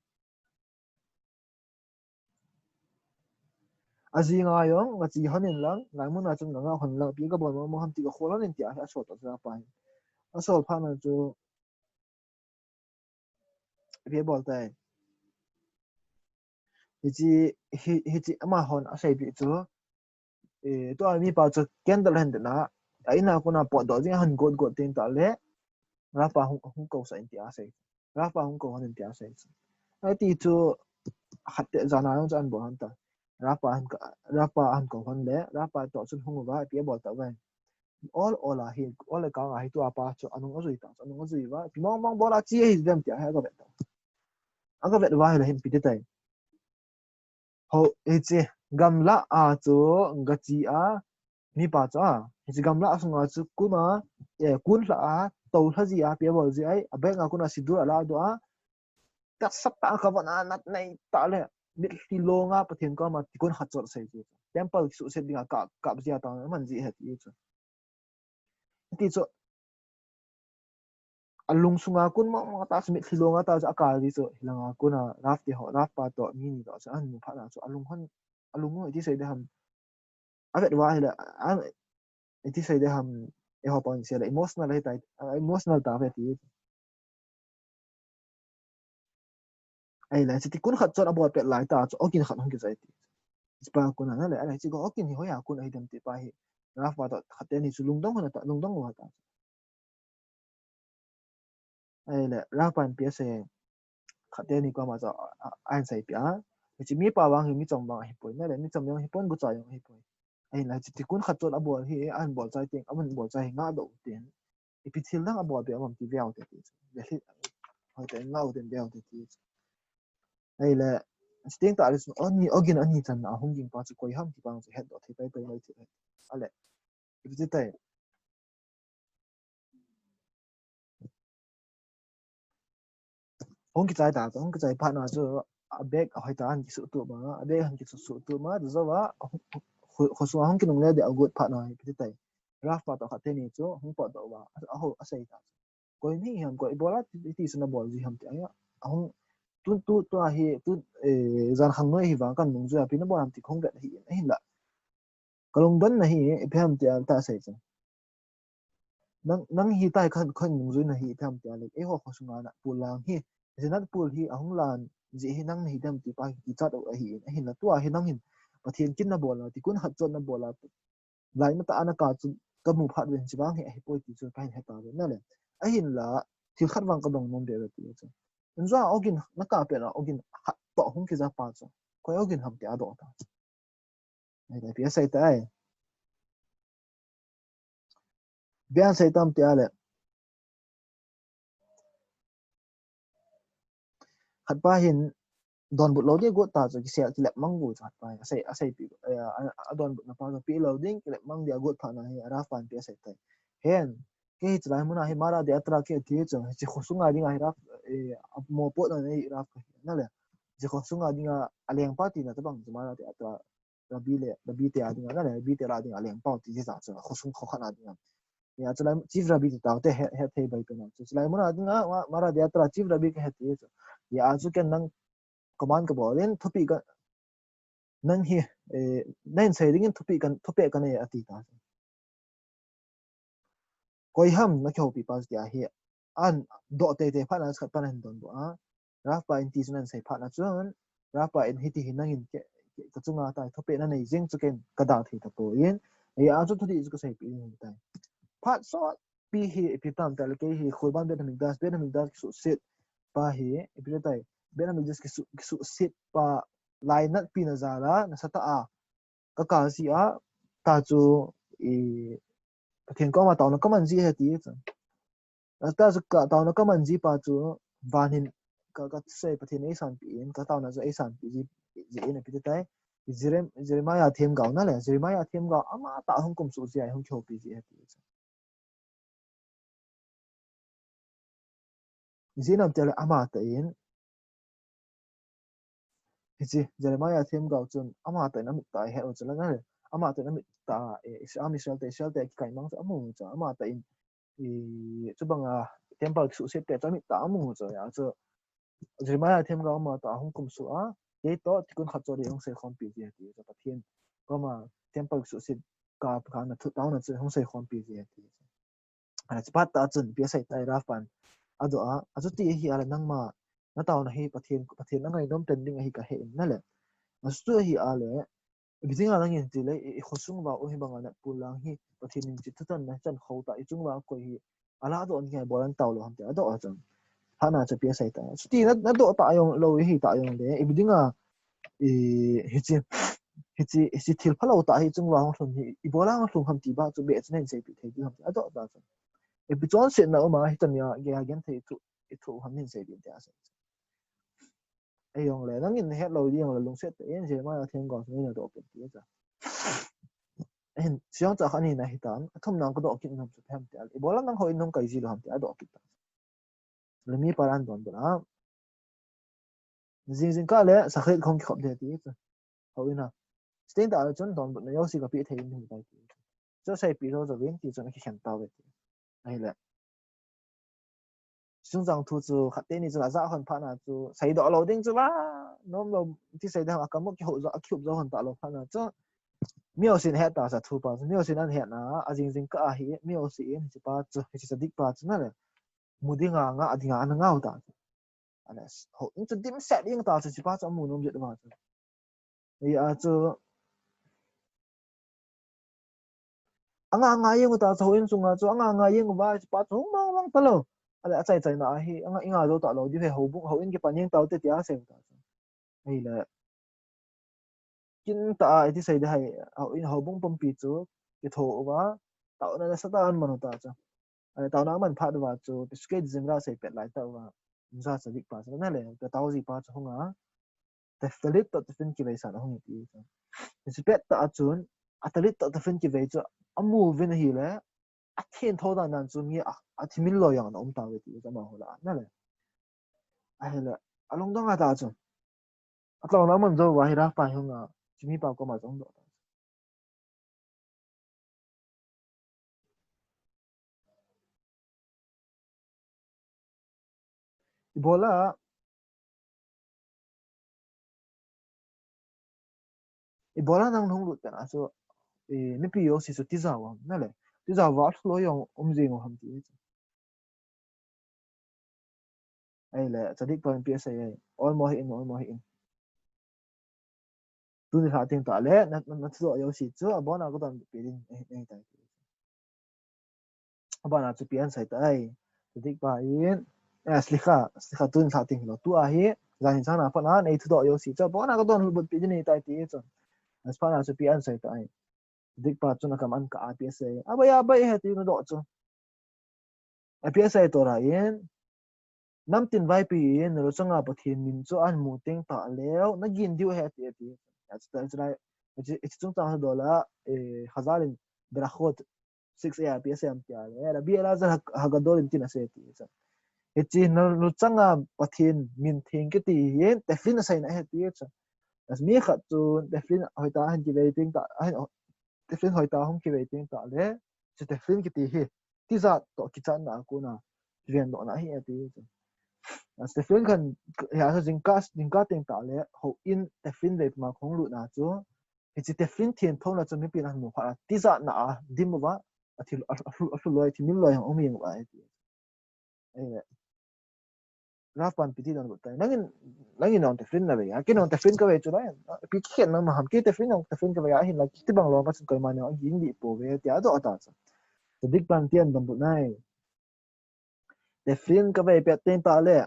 Ajing a jong, kache hon in lang, lai mun a chun kanga hon lang, ipi kabol mong mong ham ti kakhol hon in tia, asol to chu Ralph pa hin. Asol phat na chu, ipi abol tai. Hichi, hi, hichi ama hon asei pi chu. Eh, tua mipa chu candle hen tena. A in a kon a potdoh jing a hon got got teng ta le. Ralph pa hung, hung kousah in tia asei. Ralph pa hung kou hon in tia asei. Ati chu khat te jan a jong chu ahin bol hon ta. Ralph pa ahin ka, Ralph pa ahin kou hon le, Ralph pa toh chun hung uva, ipi abol ta uva. Ol, ol a hi, ol le kang a hi tua pa chu anung ajui ta, anung ajui uva, ipi mong mong bol a chi ahi dem tia hi aga vet ta. Aga vet uva ahile hin ipi ti tai. Ho, hichi, gamla a chu, gache a, mipa chu a, hichi gamla a sunga chu, kun a, eh, kun lha a, tou lha ji a, ipi abol ji ai, a bag a kon a sindoor ala doh a, ta sat ta ka van a nat nei ta le, mitlhi long a, Pathen koma, tikun khat chot sei ji. Temple kisuhset dinga ka, kap ji a ta, man ji he ti chu. Ti chu, alung sunga kun mong mong ta chu mitlhi long a ta chu akal ji chu, hilanga kon a Ralph te ho, Ralph pa toh mi ni toh chu ahin mu phat na chu alung hon, alung hon iti sei de ham. Avet uva ahile, a, iti sei de ham, eiho pa ni sei le emotional ahi tai, a, emotional ta ve ti. Ahile, hichi tikun khat chot abol pet lai ta chu, ogin khat hung kichai ti. Hichi pa kon a na le, ahile, hichi ko ogin hi hoiya kon ahi dem ti pa hi. Ralph pa toh khat teni chu lungdong hon ta, lungdong hon ta. Ahile, Ralph pan ipi asei, khat teni koma chu, a, a, ahin sei pi a. Hichi mipa vang hi mi chom vang ahipoi, na le, mi chom jong ahipoi, gucha jong ahipoi. Ahile, hichi tikun khat chot abol hi, ahin bol chai teng, ahin bol chai hi ngadoh u tin. Ipi thil dang abol pi a um am ti veu te ti chu. Ve hih, hoi te ngau den veu te ti chu. Ahile, chuteng tah le chu, ani, ogin ani chan a hung ging pa chu koi ham ti pa chu hetdoh thei pai pai mai thei. Ahile, ipi ti tai. Hung kichai ta, hung kichai phat na chu, a bag ahoi ta ahin kisuh tup a, a bag ahin kisuh tup a, tu jou a, kho, kho sunga hung kinungle ding agot phat na, ipi ti tai. Ralph pa toh khat teni chu, hung potdoh uva, a, aho, asei ta chu. Koi nahi ham, koi ibola ti, ti chu nabol ji ham ti a. Ahung, tu, tu, tu ahi, tu, eh, jan khang noi hi vang kanung jui a, ipi nabol ham ti kahung vet ahi, ahinla. Kalungdon na hi, ipi ham ti a ta sei chu. Nang, nang hi tai khan, khan nung jui na hi, ipi ham ti a le, eiho khosunga Natpul lang hi. Hiche Natpul hi, ahung lan, ji hi nang nahi dem ti pa hi, kichat u ahi, ahinla. Tua hi nang hin, Pathen kin nabol a, ti kun khat chon nabol a, lai mata ana ka chu kamu phat ven chi vang hi ahipoi ti chu kahin heta ve na le. Ahinla, thil khat vang kadong nom ve ve ti chu. Injua ogin naka pet a ogin khat toh hung kija pa chu. Koi ogin ham ti a doh ta. Ai, ai, pi asei tai. Bian sei tam ti a le. Khat pa hin donbut lou ding got ta chu kisel kilep mang gu chu khat pa hin. Asei, asei pi, eh, a, a donbut na pa chu pi lou ding kilep mang dia got phat na hi a Raf pan pi asei tai. Hen, kei hi chulai muna hi Mara de Atra kei ti chu, hiche khosunga dinga hi Raf, eh, a mopo na hi Raf ka hi na le. Hiche khosunga dinga a lengpa tina tabang chu Mara de Atra Rabbi le, Rabbi te a dinga, na le, Rabbi te la dinga, lengpau ti jeh a chu, khosung khokhat a dinga. Ya, chulai, Chief Rabbi ti tau te, he, he thei bai pe na. Chu, chulai muna dinga, ma, Mara de Atra Chief Rabbi ka he ti chu. Ya, chu ken nang command kabol in, thupi ka, nang hi, eh, nang sei dingin thupi ka, thupi ka nei ati ta. Koi ham na kihoupi pa chu ti ahi. An doh teitei phat na chu khat pa na hin donbut a. Raf pa in ti chu nan sei phat na chun. Raf pa in hiti hi nangin ke, ke, ka chunga tai thupi na nei jing chu ken ka dal thei ta poi. Ei a chu thuti chu ka sei pi in tai. Phat sot pi hi ipi tam ta le kei hi Khurban Beit Hamikdash, Beit Hamikdash kisuhset pa hi ipi tai. Beit Hamikdash kisu, kisuhset pa lainat pi na jal a, nasatah a. Ka kal ji a, ta chu, i, Pathen koma taona ka man ji ahi ti chu. Ta chu ka taona ka man ji pa chu, van hin ka, ka sei Pathen eisanpi in, ka taona chu eisanpi ji, ji in api tai. Jerem-, Jeremiah themgao na le, Jeremiah themgao ama tah hung kumsuh ji a hung kihoupi ji ahi ti chu. Ijeh inem itile amatah in, hiche Jeremiah themgao chun amatah in amit tah a ahet u chu la na le, amatah in amit tah a, eh, Is-, am Israel te, Israel te kikai mang chu amu u chu, amatah in, i, chubanga temple kisuhset pet chu amit tah a amu u chu, ya chu Jeremiah themgao amatah a hung kumsuh a, kei toh tikun khat chom ding hung seikhompi ji ahi ti chu Pathen koma temple kisuhset ka, ka na thu taona chu hung seikhompi ji ahi ti chu. Ana, chupa tah chun ipi asei tai Raf pan. Adoh a, achuti ahi a le nangma, na taona hi Pathen, Pathen angainom pen ding ahi kahe in na le. Achuti ahi a le, ipi dinga nangin ti le, i, i khosung uva u hibanga Natpul lang hi, Pathen in hiche thutan na chan kho ta, i chung uva koi hi, aladoh ding ahi bol a natoh lou ham ti adoh a chun. Phat na chu ipi asei tai. Chuti na, nadoh ta jong lou, ihi ta jong le, ipi dinga, i, hiche, hiche, hiche thil phalou tah hi chung uva hung lhung hi, ibola hung lhung ham ti ba chu beh chu nahin seipeh thei diu ham ti adoh ta chu. Ipi chonsetna um a, hiche nia, geiya genthei thu, i thu ham nahin seipeh ti asei. Ei jong le, nangin nahet lou ding jong le lungset tah in, Jeremiah themgao chu nadoh kit ti chu. Ahin, chujong chu akhat nina hitan, athumna kadoh kit nom chu ipi ham ti a le, ibola nang houin nahung kai ji lou ham ti adoh kit ta. Le mi pa in donbut a. Jing jingkah le, Shacharit kahung kikhop ding ti chu. Houin a. Chuteng tah le chun donbutna jouse kapeh thei in hung tai ti chu. Chu seipeh jou jouvin ti chun akikhen tauve ti. Ahile. Chungchang thu chu khat teni chun ajah hon phat na chu seidoh lou ding chu la. Nom lou ti sei ding a kamu kihup jou, akihup jou hon talou phat na chu. Mi jousen ahet ta chu thu pa chu. Mi jousen ahet na, ajing jingkah a hi, mi jousen hiche pa chu, hiche tzadik pa chu na le. Mu dinga, ngah dinga, ana ngah u ta chu. Ana, houin chu dimset jeng ta chu, hiche pa chu amu nom jeng uva chu. Hia chu, anga nga jeng u ta chu, houin sunga chu, anga nga jeng uva, hiche pa chu, hung mang mang talou. Ale, achai chaina ahi, anga, i ngah jou talou, diu he houbung, houin kipan jeng taute tia asei u ta chu. Ahile, kin tah a, iti sei ding ham, houin houbung pumpi chu, kitho uva, taona nasatah a aman u ta chu. Ale, taona aman phat uva chu, Pesukei Dezimra seipet lai tah uva, Uzzah tzadik pa chu, na le, Petaoji pa chu hunga, Talit toh Tefillin kiveisan ahung hi ti chu. Hiche pet tah a chun, a Talit toh Tefillin kivei chu, amu uvin ahile, athen tho dan dan chu mi a, athimil lou jong ana um tauve ti chu amaho lah a, na le. Ahile, alungdong a ta chu. Ataona aman jou uva hi Raf pa hi hunga, hiche mi pa koma chu ahung doh ta. Ibola, ibola nang hung lut pen a chu, eh, mipi jouse chu tijat uvam, nale. Tijat uva loi jong um jing u ham ti chu. Ahile, Sadiq pan ipi asei ai. Olmo hih in, olmo hih in. Tuni lha teng tah le, na, na, na thudoh jouse chu, abona ka donbut peh ding, eh, eh, tai. Abona chu ipi asei tai. Sadiq pa in, eh, slikha, slikha tuni lha teng lo. Tua hi, jan hin chang na pat na, nei thudoh jouse chu, abona ka donbut peh ding ahitai ti chu. As pa na chu ipi asei tai. Sadiq pa chun akam an kah a ipi asei. Abai, abai, ahi ti nadoh chu. Ipi asei tua la in, namtin vaipi in, na luchang a Pathen min chu ahin mu teng tah leh, na gin diu ahi ti, ati. Achu, achu lai, achu, achu chungchang a dollar, eh, Chazal in Berachot six a ipi asei em tia le, Rabbi Elazar ha, Hagadol in tin asei ti. Hiche na luchang a Pathen min theng kiti hin, Tefillin aseina ahi ti chu. As mi khat chun, Tefillin hoitah a hin kivei teng tah, ahin, Tefillin hoitah a hung kivei teng tah le, hiche Tefillin kiti hi, tijat toh kichatna a kona, vendohna ahi ati chu. As Tefillin khan, hia chu jingkah, jingkah teng tah le, houin Tefillin vei puma hung lutna chu, hiche Tefillin thengthona chu mipin ahin mu phat a, tijatna a dim uva, athi, a, a, a, a lhu loi, thimil loi hung um jeng uva ati. Eh, Rav pan ipi ti donbut tai. Nangin, nangin nang Tefillin na vei a. Kei nang Tefillin ka vei chu lai. Ipi kikhen nang ma ham. Kei Tefillin nang Tefillin ka vei a. Ahinla kiti bang lom ka chun koima nang ging dih pouve. Tia doh ta chu. Sadiq pan ipi adonbut nai. Tefillin ka vei pet teng tah le.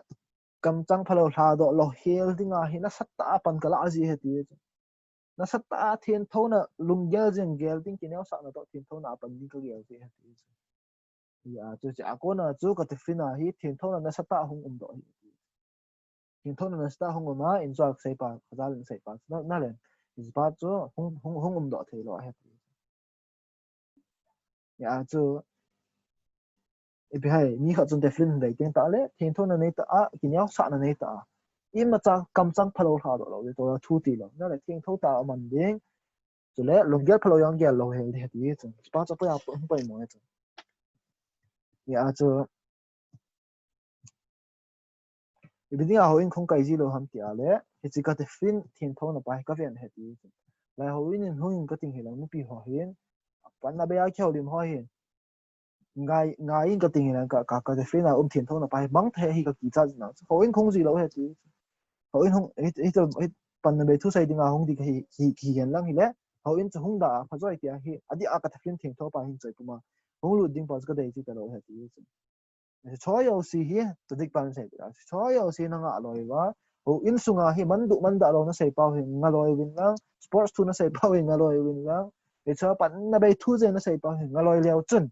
Kamchang phalou lhadoh lou hel dinga hi nasatah a pan ka lah ji ahi ti chu. Nasatah a thengthona lunggel jeng gel ding kineosahna toh thengthona a pan ding ka gel ji ahi ti chu. Hia chu, hiche a kona chu ka Tefillin a hi thengthona nasatah a hung umdoh ahi. Thengthona nasatah a hung um a, in chu a kaseipa, Chazal in aseipa. Na, nale, hichepa chu hung, hung, hung umdoh thei lou ahi. Hia chu, ipi ham, mi khat chun Tefillin vei teng tah le, thengthona nei tah a, kineosahna nei tah a. Imacha kamchang phalou lhadoh lou, ding toh thu ti lou. Nale, thengtho tah a man ding. Chule, lunggel phalou jong gel lou hel ding ahi ti chu. Hichepa chu apoimo, apoimo ahi chu. Hia chu. Ipi dinga houin kahung kai ji lou ham tia le, hiche ka Tefillin thengthona pa hi ka ven ahi ti chu. Lai houin in hung in ka ting hi lang mipi ho hin. Panna bei a kihoulim ho hin. Ngai, ngai in ka ting hi lang ka, ka, ka Tefillin a um thengthona pa hi mang thei ahi ka kichat jing a. Houin kahung ji lou ahi ti chu. Houin hung, hi, hi, hi, panna bei thusei dinga hung ding hi, hi, hi hen lang hile. Houin chu hung da a, pha joi tia hi. Adeh a ka Tefillin thengtho pa hin choi puma. Hung lut ding pa chu ka dei ji talou ahi ti chu. Choi jouse hi, Sadiq pan asei ti a. Choi jouse na ngah loi uva. Houin sunga hi, man duh man dah lou nasei pau hi, ngah loi uvin lang. Sports thu nasei pau hi, ngah loi uvin lang. Hiche panna bei thu jeng nasei pau hi, ngah loi leu chun.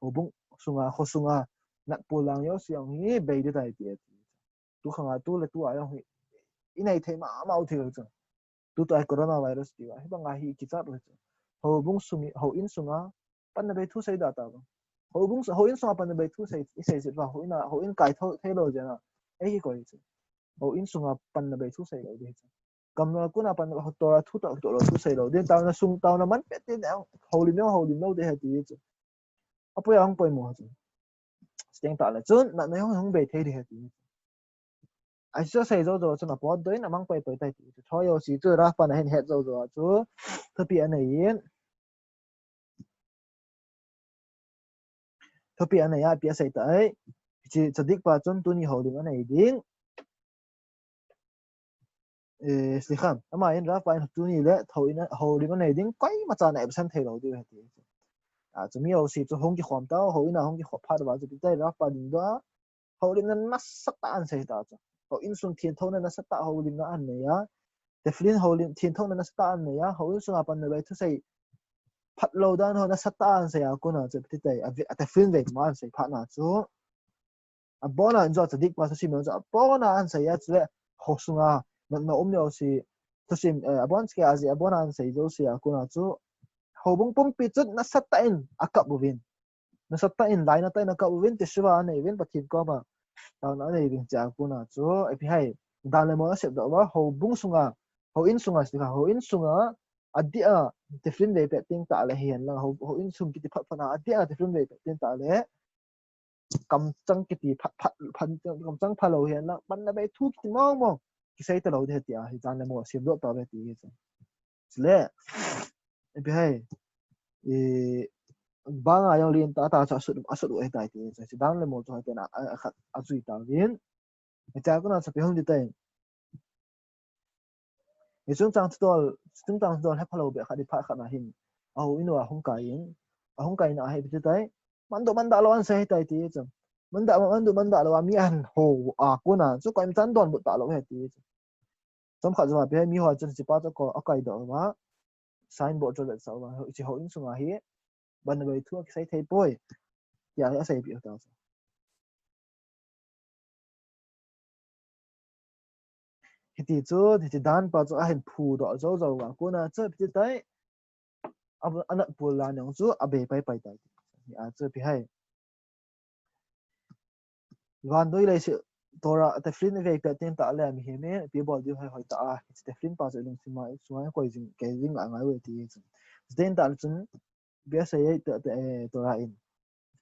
Houbung sunga, kho sunga, natpol lang jouse jong hi, bei ding tai ti. Tu khang a tu le tu a jong hi, i nei thei mama u thei lou chu. Tutua hi coronavirus tia, hibanga hi kichat lou chu. Houbung sunga, houin sunga, panna bei thu sei da ta vang. Houbung su-, houin sunga panna bei thu sei, i sei jeh uva, houin a, houin kai tho, thei lou jeh a. Ei hi koi chu. Houin sunga panna bei thu sei lou ding chu. Gamla kona panna, Torah thu toh, toh lou thu sei lou ding. Taona sung, taona man pet ding, houlim jong, houlim lou ding ahi ti chu. Apoi a hung poimo chu. Chuteng tah le chun, natna jong hung bei thei ding ahi ti. Ahi chu asei jou jou chun apotdoh in amang poi poi tai ti. Choi jouse chu Rav pan ahin het jou jou a chu. Thupi anei in. Thupi anei a ipi asei tai. Hiche Sadiq pa chun tuni houlim anei ding. Eh, slikham. Ama in Rav pa in tuni le houin a, houlim anei ding koimacha na absent thei lou ding ahi ti. A, chu mi jouse chu hung kikhom tau, houin a hung kikhop phat uva chu ipi tai Rav pa dingdoh a. Houlimna nasatah a ahin sei ta chu. Houin sung thengthona nasatah a houlimna ahin nei a. Tefillin houlim, thengthona nasatah a ahin nei a. Houin sunga panna bei thusei phat lou dan ho nasatah a ahin sei a kona chu ipi tai. A ve-, a Tefillin vei puma ahin sei phat na chu. Abona in jong Sadiq pa thusim jong chu abona ahin sei a chule kho sunga natna um jouse thusim, eh, abon cheh a jeh abona ahin sei jouse a kona chu houbung pumpi chun nasatah in akap uvin. Nasatah in, lainatah in akap uvin, teshuvah anei uvin, Pathen koma taona anei uvin, hiche a kona chu, ipi ham, dan le mol asep doh uva, houbung sunga, houin sunga, slikham, houin sunga, adeh a, Tefillin vei pet teng tah le hihen lang, hou, houin sung kiti phat phat na, adeh a, Tefillin vei pet teng tah le, kamchang kiti phat, phat, phat, kamchang phalou hihen lang, ban le bei thu kiti mong mong kisei talou ding ahi tia hi, dan le mol semdoh tauve ti hi chu. Chule, ipi ham, i, banga jong lentah tah chu asut, asut u ahitai ti chu. Hiche dan le mol chu hoitah in a, a, a, ajui tauvin. Hichea kona chu ipi hung hitai. Hiche chungchang thudol, chungchang thudol hephalou beh khat hi phat khat na hin, a houin uva hung kai in, ahung kai in ahi ipi hitai. Mandoh mandah lou ahin sei ahitai ti chu. Mandoh, mandoh mandah lou a mi ahin hou a kona chu koima chan donbut talou ahi ti chu. Chomkhat jou a ipi ham, miho chun hichepa chu akou, akaidoh uva, signboard chu avetsah uva, hiche houin sunga hi ban le bei thu akisei thei poi, tia hi aseipeh u ta chu. Hiti chun, hiche dan pa chu ahin phudoh jou jou uva kona chu ipi hitai, a, anat pul dan jong chu abei pai pai tai. Hia chu ipi ham. Vannoi leiset Torah, Tefillin ivei pet teng tah le mihem in ipi abol diu ham hoitah a, hiche Tefillin pa chu ilungthim a, isunga ikoi jing, kei jing ngai ngai uve ti chu. Chuteng tah le chun, ipi asei e, te, te, eh, Torah in.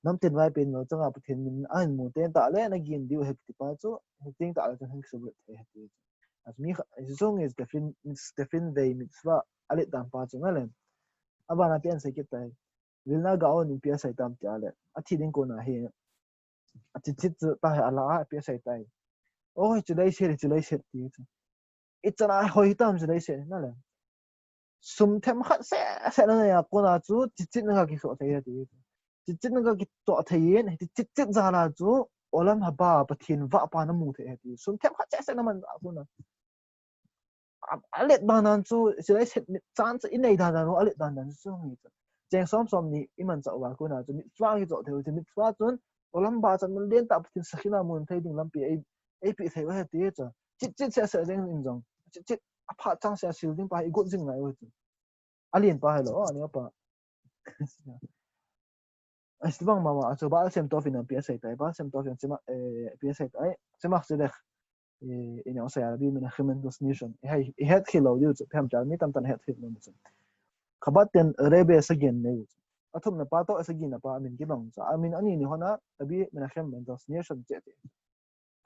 Namtin vaipen lou chunga Pathen min ahin mu teng tah le nagin diu ahi kiti pa chu, hiteng tah le chun hung kisuboi thei ahi ti chu. Achu mi kha, hiche jong hi Tefillin, Tefillin vei mitzvah alet dan pa chu ngai le. Abana ipi asei kit tai. Vilna Gaon in ipi asei tam tia le, athi ding kona hi, achitchit chu tah hi ala a, ipi asei tai. Oi, hiche leiset, hiche leiset ti chu. Ichan a hoi tam hiche leiset na le. Sum themkhat seh seh nanei a kona chu, chitchit na kakisoh thei ahi ti chu. Chitchit na kakisoh thei in, hiche chitchit jal a chu, Olam Haba, Pathen vah pa namu thei ahi ti. Sum themkhat seh seh naman a kona. A, alet dan dan chu, hiche leiset mit chan chu inei dan dan u, alet dan dan chu nge chu. Cheng som som ni imanchah uva kona chu, mitzvah kichoh thei u chu, mitzvah chun, Olam Haba chan mun lentah Pathen sakhi na mun thei ding lampi ei, eipeh thei u ahi ti chu. Chitchit seh seh jeng in jong. Chitchit aphat chang seh a sil ding pa hi igot jing ngai u chu. Alen pa hilou, ani pa. Hiche bang mama, achu Baal Shem Tov in ipi asei tai, Baal Shem Tov in chema, eh, ipi asei tai, Tzemach Tzedek, eh, in jong asei a, Rabbi Menachem Mendelssohn Nation, i hai, ihet khel lou diu chu, phem cha, mi tamtah in het khel lou diu chu. Chabad ten Rebbe Sagan nei u chu. Athumna pa toh Sagan na pa amin kibang chu. Amin ani ni hon a, Rabbi Menachem Mendelssohn Nation che che.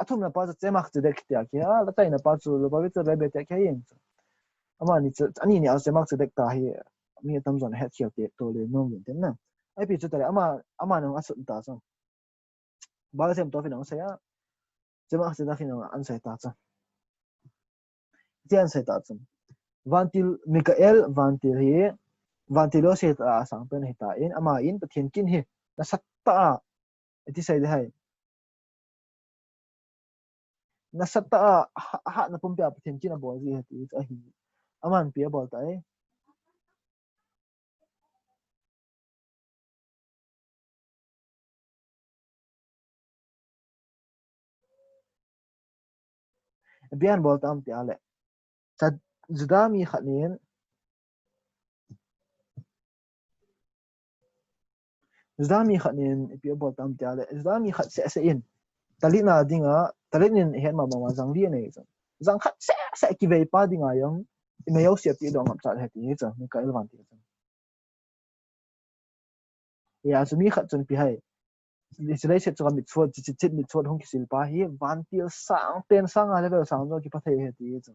Athumna pa chu Tzemach Tzedek tia ki, a, la taina pa chu Lubavitcher Rebbe tia ki jeng chu. Amani chu, ani ni a Tzemach Tzedek ta hi, mi atamjon het khel te, to le nom vin ten na. Ipi chu tale, ama, ama nung asut ta chu. Baal Shem Tov in asei a, Tzemach Tzedek in asei ta chu. Tia asei ta chu. Vantil Mikael, vantil hi, vantil Yosef a sangpen ahi tan, ama in Pathen kin hi, nasatah a, iti sei ding ham. Nasatah a, ha, hatna pumpi a Pathen kin abol ji ahi ti ahi. Aman ipi abol tai. Ipi abol tam tia le. Cha, Juda mi khat in, Juda mi khat in, ipi abol tam tia le, Juda mi khat seh seh in, talit na dinga, talit in ihet mama ma jang li anei chu. Jang khat seh seh kivei pa dinga jong, imei jouse apedoh ngap cha ahi ti chu, Mikael vantil chu. Hia chu mi khat chun ipi ham. Hiche leiset chunga mitzvot, chitchit mitzvot hung kisil pa hi, vantil sangpen sanga level sang jong kipha thei ahi ti chu.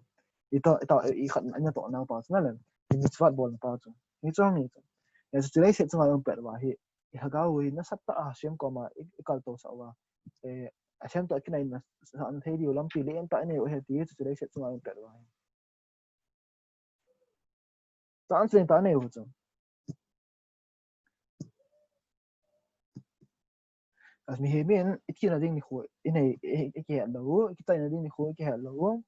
Ito, ito, i khat in atoh nau pa chu na le. I mitzvot bolna pa chu. Hichu hi chu. Hia chu hiche leiset chunga jong pet uva hi. I lhagao u hi nasatah a Hashem koma i, ikaltou sah uva. Eh, Hashem toh kinaina sah thei diu lampi lentah inei u ahi ti chu hiche leiset chunga jong pet uva hi. Chance lentah anei u chu. As mihem in, i thina ding nikho inei, i, i, ikihet lou, i kichaina ding nikho ikihet lou.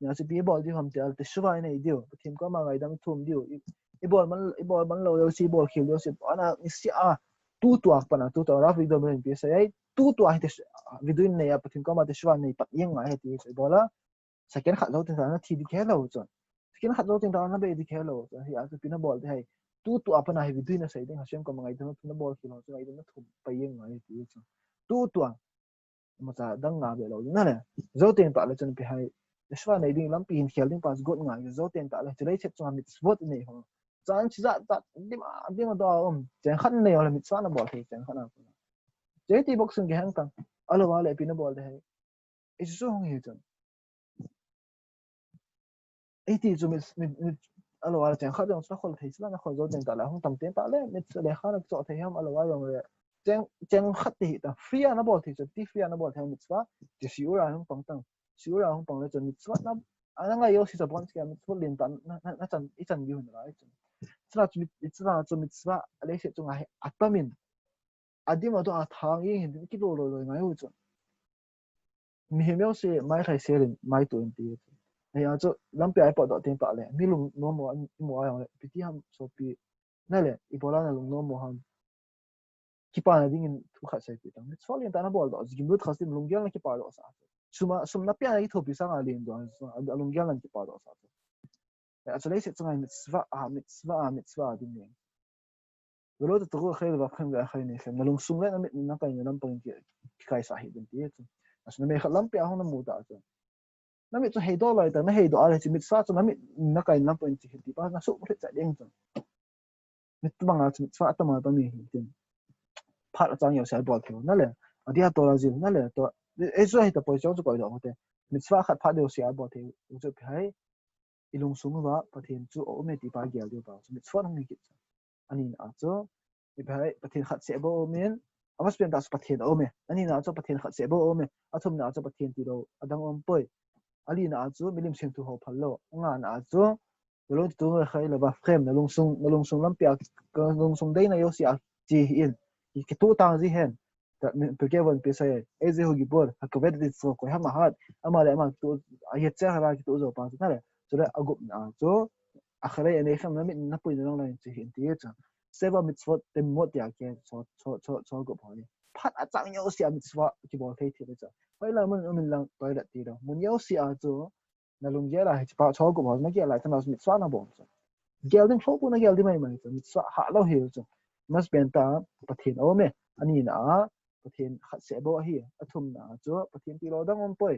Hia chu ipi ibol diu ham tia le, teshuva inei diu, Pathen koma ngaidam ithum diu, i, ibol man, ibol man lou jouse, ibol khel jouse, ana niseh a, tutua pat a, tutua, Rav Avigdor in ipi asei ham, tutua hi teshuva, vidui nei a, Pathen koma teshuva nei pat jeng ngai ahi ti chu ibol a. Second khat jou teng tah le nathi ding kihe lou chu. Second khat jou teng tah le nabei ding kihe lou chu. Hia chu ipi nabol ding ham. Tutua pat a hi vidui nasei ding, Hashem koma ngaidam nathum, nabol khel lou chu ngaidam nathum pai jeng ngai ahi ti chu. Tutua. Imacha dang ngah be lou ding na le. Jou teng tah le chun ipi ham. Teshuva nei ding lampi hin khel ding pa chu got ngai. Jou teng tah le hiche leiset chunga mitzvot inei ho. Chance jat jat dima, dima doh a um. Cheng khat nei ho le mitzvah nabol thei cheng khat na. Chei ti boxing kiheng tang. Alou a le ipi nabol ding ham. Hichu hung hi chun. Iti chu mit, mit, mit, alou a le cheng khat jong chu nakhol thei chu nakhol jou teng tah le hung tam teng tah le mit chu le kha nacho thei ham alou a jong le. Cheng, cheng khat ti hi ta. Free a nabol thei chu ti free a nabol thei mitzvah. Ti shiur a hung pang tang. Shiur a hung pang le chun mitzvah na, ana ngai jouse chu bon sia mitzvah lien tah na, na, na chan, ichan diu hin lai chun. Chuna chu mit, chuna chu mitzvah a leiset chunga hi atamin. Adim atoh a thang jeng hin, kilou lou lou ngai u chun. Mihem jouse, mai lhai sel in, mai tu in ti. Hia chu, lampi a ipot doh teng tah le, mi lungnom mo, imu a jong le, ipi ti ham sopi, na le, ibola nalungnom mo ham. Kipana dingin thu khat seipeh tang. Mitzvah lien tah nabol doh, gimlut chasim lunggel na kipa doh sah. Sum a, sum napeh a kithopi sanga lien doh, alunggel na kipa doh sah. Achu leiset chunga mitzvah a, mitzvah a, mitzvah a ding le. Velo tatuhu achei levavchem ve achei neichem. Nalungsung le namit nakai na lampang in ki, kikaisah hih ding ti chu. Achu namit khat lampi a hung namu ta chu. Namit chu heidoh loi ta, naheidoh a le chu mitzvah chu namit nakai na lampang in chi hih ti pa, nasuh lhit cha ding chu. Mit banga chu mitzvah atama tami hi tin. Phat achang jouse a bol thei na le. Adia Torah jil na le. To, e chu hi tapoi chong chu koidoh te. Mitzvah khat phat jouse a bol thei u chu ipi ham. Ilungsung uva Pathen chu aume ti pa gel diu pa chu mitzvah hung hi kit. Anina a chu, ipi ham, Pathen khat seh bou aumin, amasapen tah chu Pathen aume. Anina a chu Pathen khat seh bou aume. Athumna a chu Pathen tilou adang aumpoi. Alina a chu milim semthu hou phal lou. Angana a chu, velo tatuhu achei levavchem, nalungsung, nalungsung lampi a, nalungsung deina jouse a chi hih in. Kituh tang ji hen. Pirkei Avot in ipi asei, איזה הוא גיבור, הכובד את יצרו, כהה מהר, ama le ama tu, היצר הרע kituh jou pa chu na le. Chule agupna a chu, אחרי עיניכם, namit napuina lang lang in chi hih in ti chu. שבע מצוות תמימות tia kei, chu, chu, chu, chu gup ho hi. Phat achang jouse a mitzvah kibol thei thei le chu. Hoilang mun umin lang toilet tilou. Mun jouse a chu, nalunggel a hiche pa chu gup ho nagel lai tah na mitzvah nabol chu. Gel ding lou pu nagel ding mai mai chu. Mitzvah halou hi chu. Amasapen tah Pathen aume. Anina a, Pathen khat seh bou ahi. Athumna a chu, Pathen tilou adang aumpoi.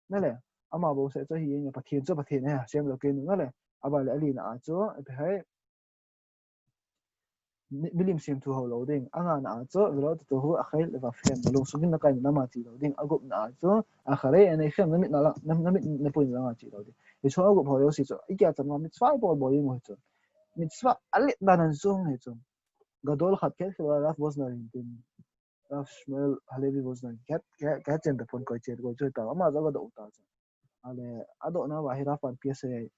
Na le, ama bou seh chu hi, Pathen chu Pathen ahi, semlou kei nu na le. Ava le alina a chu, ipi ham. Mi, milim semthu hou lou ding. Angana a chu, velo tatuhu achei levavchem, nalungsung in nakai na lam a chi lou ding. Agupna a chu, אחרי עיניכם, namit na la, nam, namit napuina lang a chi lou ding. Hichu agup ho jouse chu, ikei a chan ma mitzvah ibol bol jeng u hi chu. Mitzvah alet dan a chu hi chu. Gadol khat kei kei Rav Vosner in tin. Rav Shmuel Halevi Vosner, kei, kei, kei chen tapon koi chen koi chen ta, ama jong kadoh u ta chu. Ale, adohna uva hi Rav pan ipi asei.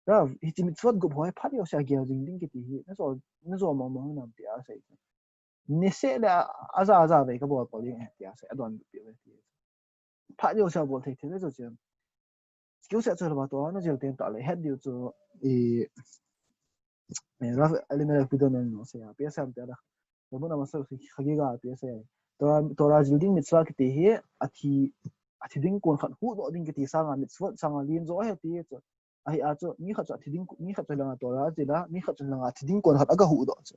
Rav, hiche mitzvot gup ho hi phat jouse a gel jing ding kiti hi, najo, najo mong mong hinam tia asei. Niseh le a, aja, aja vei kabol bol jing e tia asei, adonbut peh uve ti. Phat jouse a bol thei thei le chu chen. Skill set chu lou a Torah najil teng tah le, het diu chu, i, eh, Rav Elimelech Biderman in asei a, P S M te a, Rabbanah Masechet Chagiga a, P S M. Torah, Torah jil ding mitzvah kiti hi, athi, athi ding kon khat huhdoh ding kiti sanga, mitzvot sanga lien jo ahi ti chu. Ahi a chu, mi khat chu athi ding, mi khat chu langa Torah ajil a, mi khat chu langa athi ding kon khat aga huhdoh chu.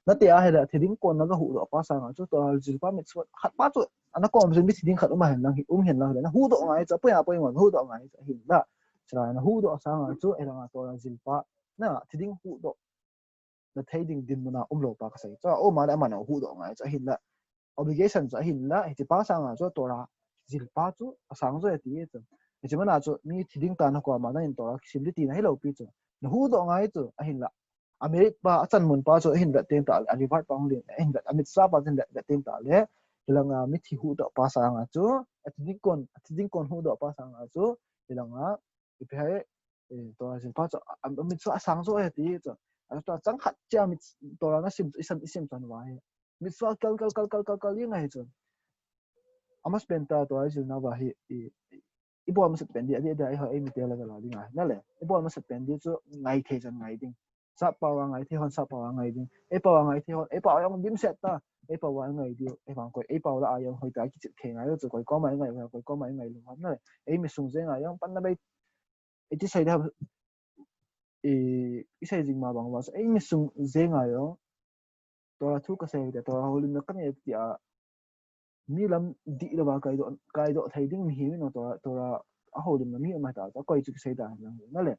Nati ahile, athi ding kon naga huhdoh pa sanga chu, Torah jil pa mitzvot khat pa chu, ana kom jin mi thi ding khat um ahen lang hi, um hen lang hi, nahuhdoh ngai chu, apoi apoi ngon, huhdoh ngai chu, ahinla. Chulai nahuhdoh sanga chu, hilanga Torah jil pa, na, thi ding huhdoh, nathei ding dinmun a umlou pa kasei chu, aum a le ama nahuhdoh ngai chu, ahinla. Obligation chu, ahinla, hiche pa sanga chu, Torah jil pa chu, asang jo e ti chu. Hiche mana chu, mi thi ding tah a nakom a, nangin Torah kisim ding tina hilou pi chu. Nahuhdoh ngai chu, ahinla. Amerit pa, achan mun pa chu, ahin vet teng tah le, a reward pa hung lien, ahin vet, a mitzvah pa chu ahin vet, vet teng tah le, hilanga mithi huhdoh pa sanga chu, athi ding kon, athi ding kon huhdoh pa sanga chu, hilanga, ipi ham, eh, Torah jil pa chu, a, a mitzvah asang jo e ti chu, a, Torah chang khat cha mit, Torah nasim, isim, isim chan uva hi. Mitzvah kal, kal, kal, kal, kal, kal, jing ahi chu. Amasapen tah Torah jilna uva hi, i, i, ibol masapen ding, adeh, adeh, eiho, eimite level a ding ahi, na le. Ibol masapen ding chu ngai thei chan ngai ding. Sap pao a ngai thei hon, sap pao a ngai ding. Ei pao a ngai thei hon, ei pao a jong dimset ta. Ei pao a ngai diu, ei vang koi, ei pao lah a jong hoitah a kichep thei ngai u chu, koi koma i ngai, koi koma i ngai lou ham, na le. Eimi sung jeng a jong panna bei, iti sei ding ham, i, isei jing ma bang uva chu, eimi sung jeng a jong, Torah thu kasei te, Torah houlimna kanei tia, mi lam dihlou va kaidoh, kaidoh thei ding mihem in Torah, Torah a houlimna mi um ahi ta, koi chu kisei ta hen lang, na le.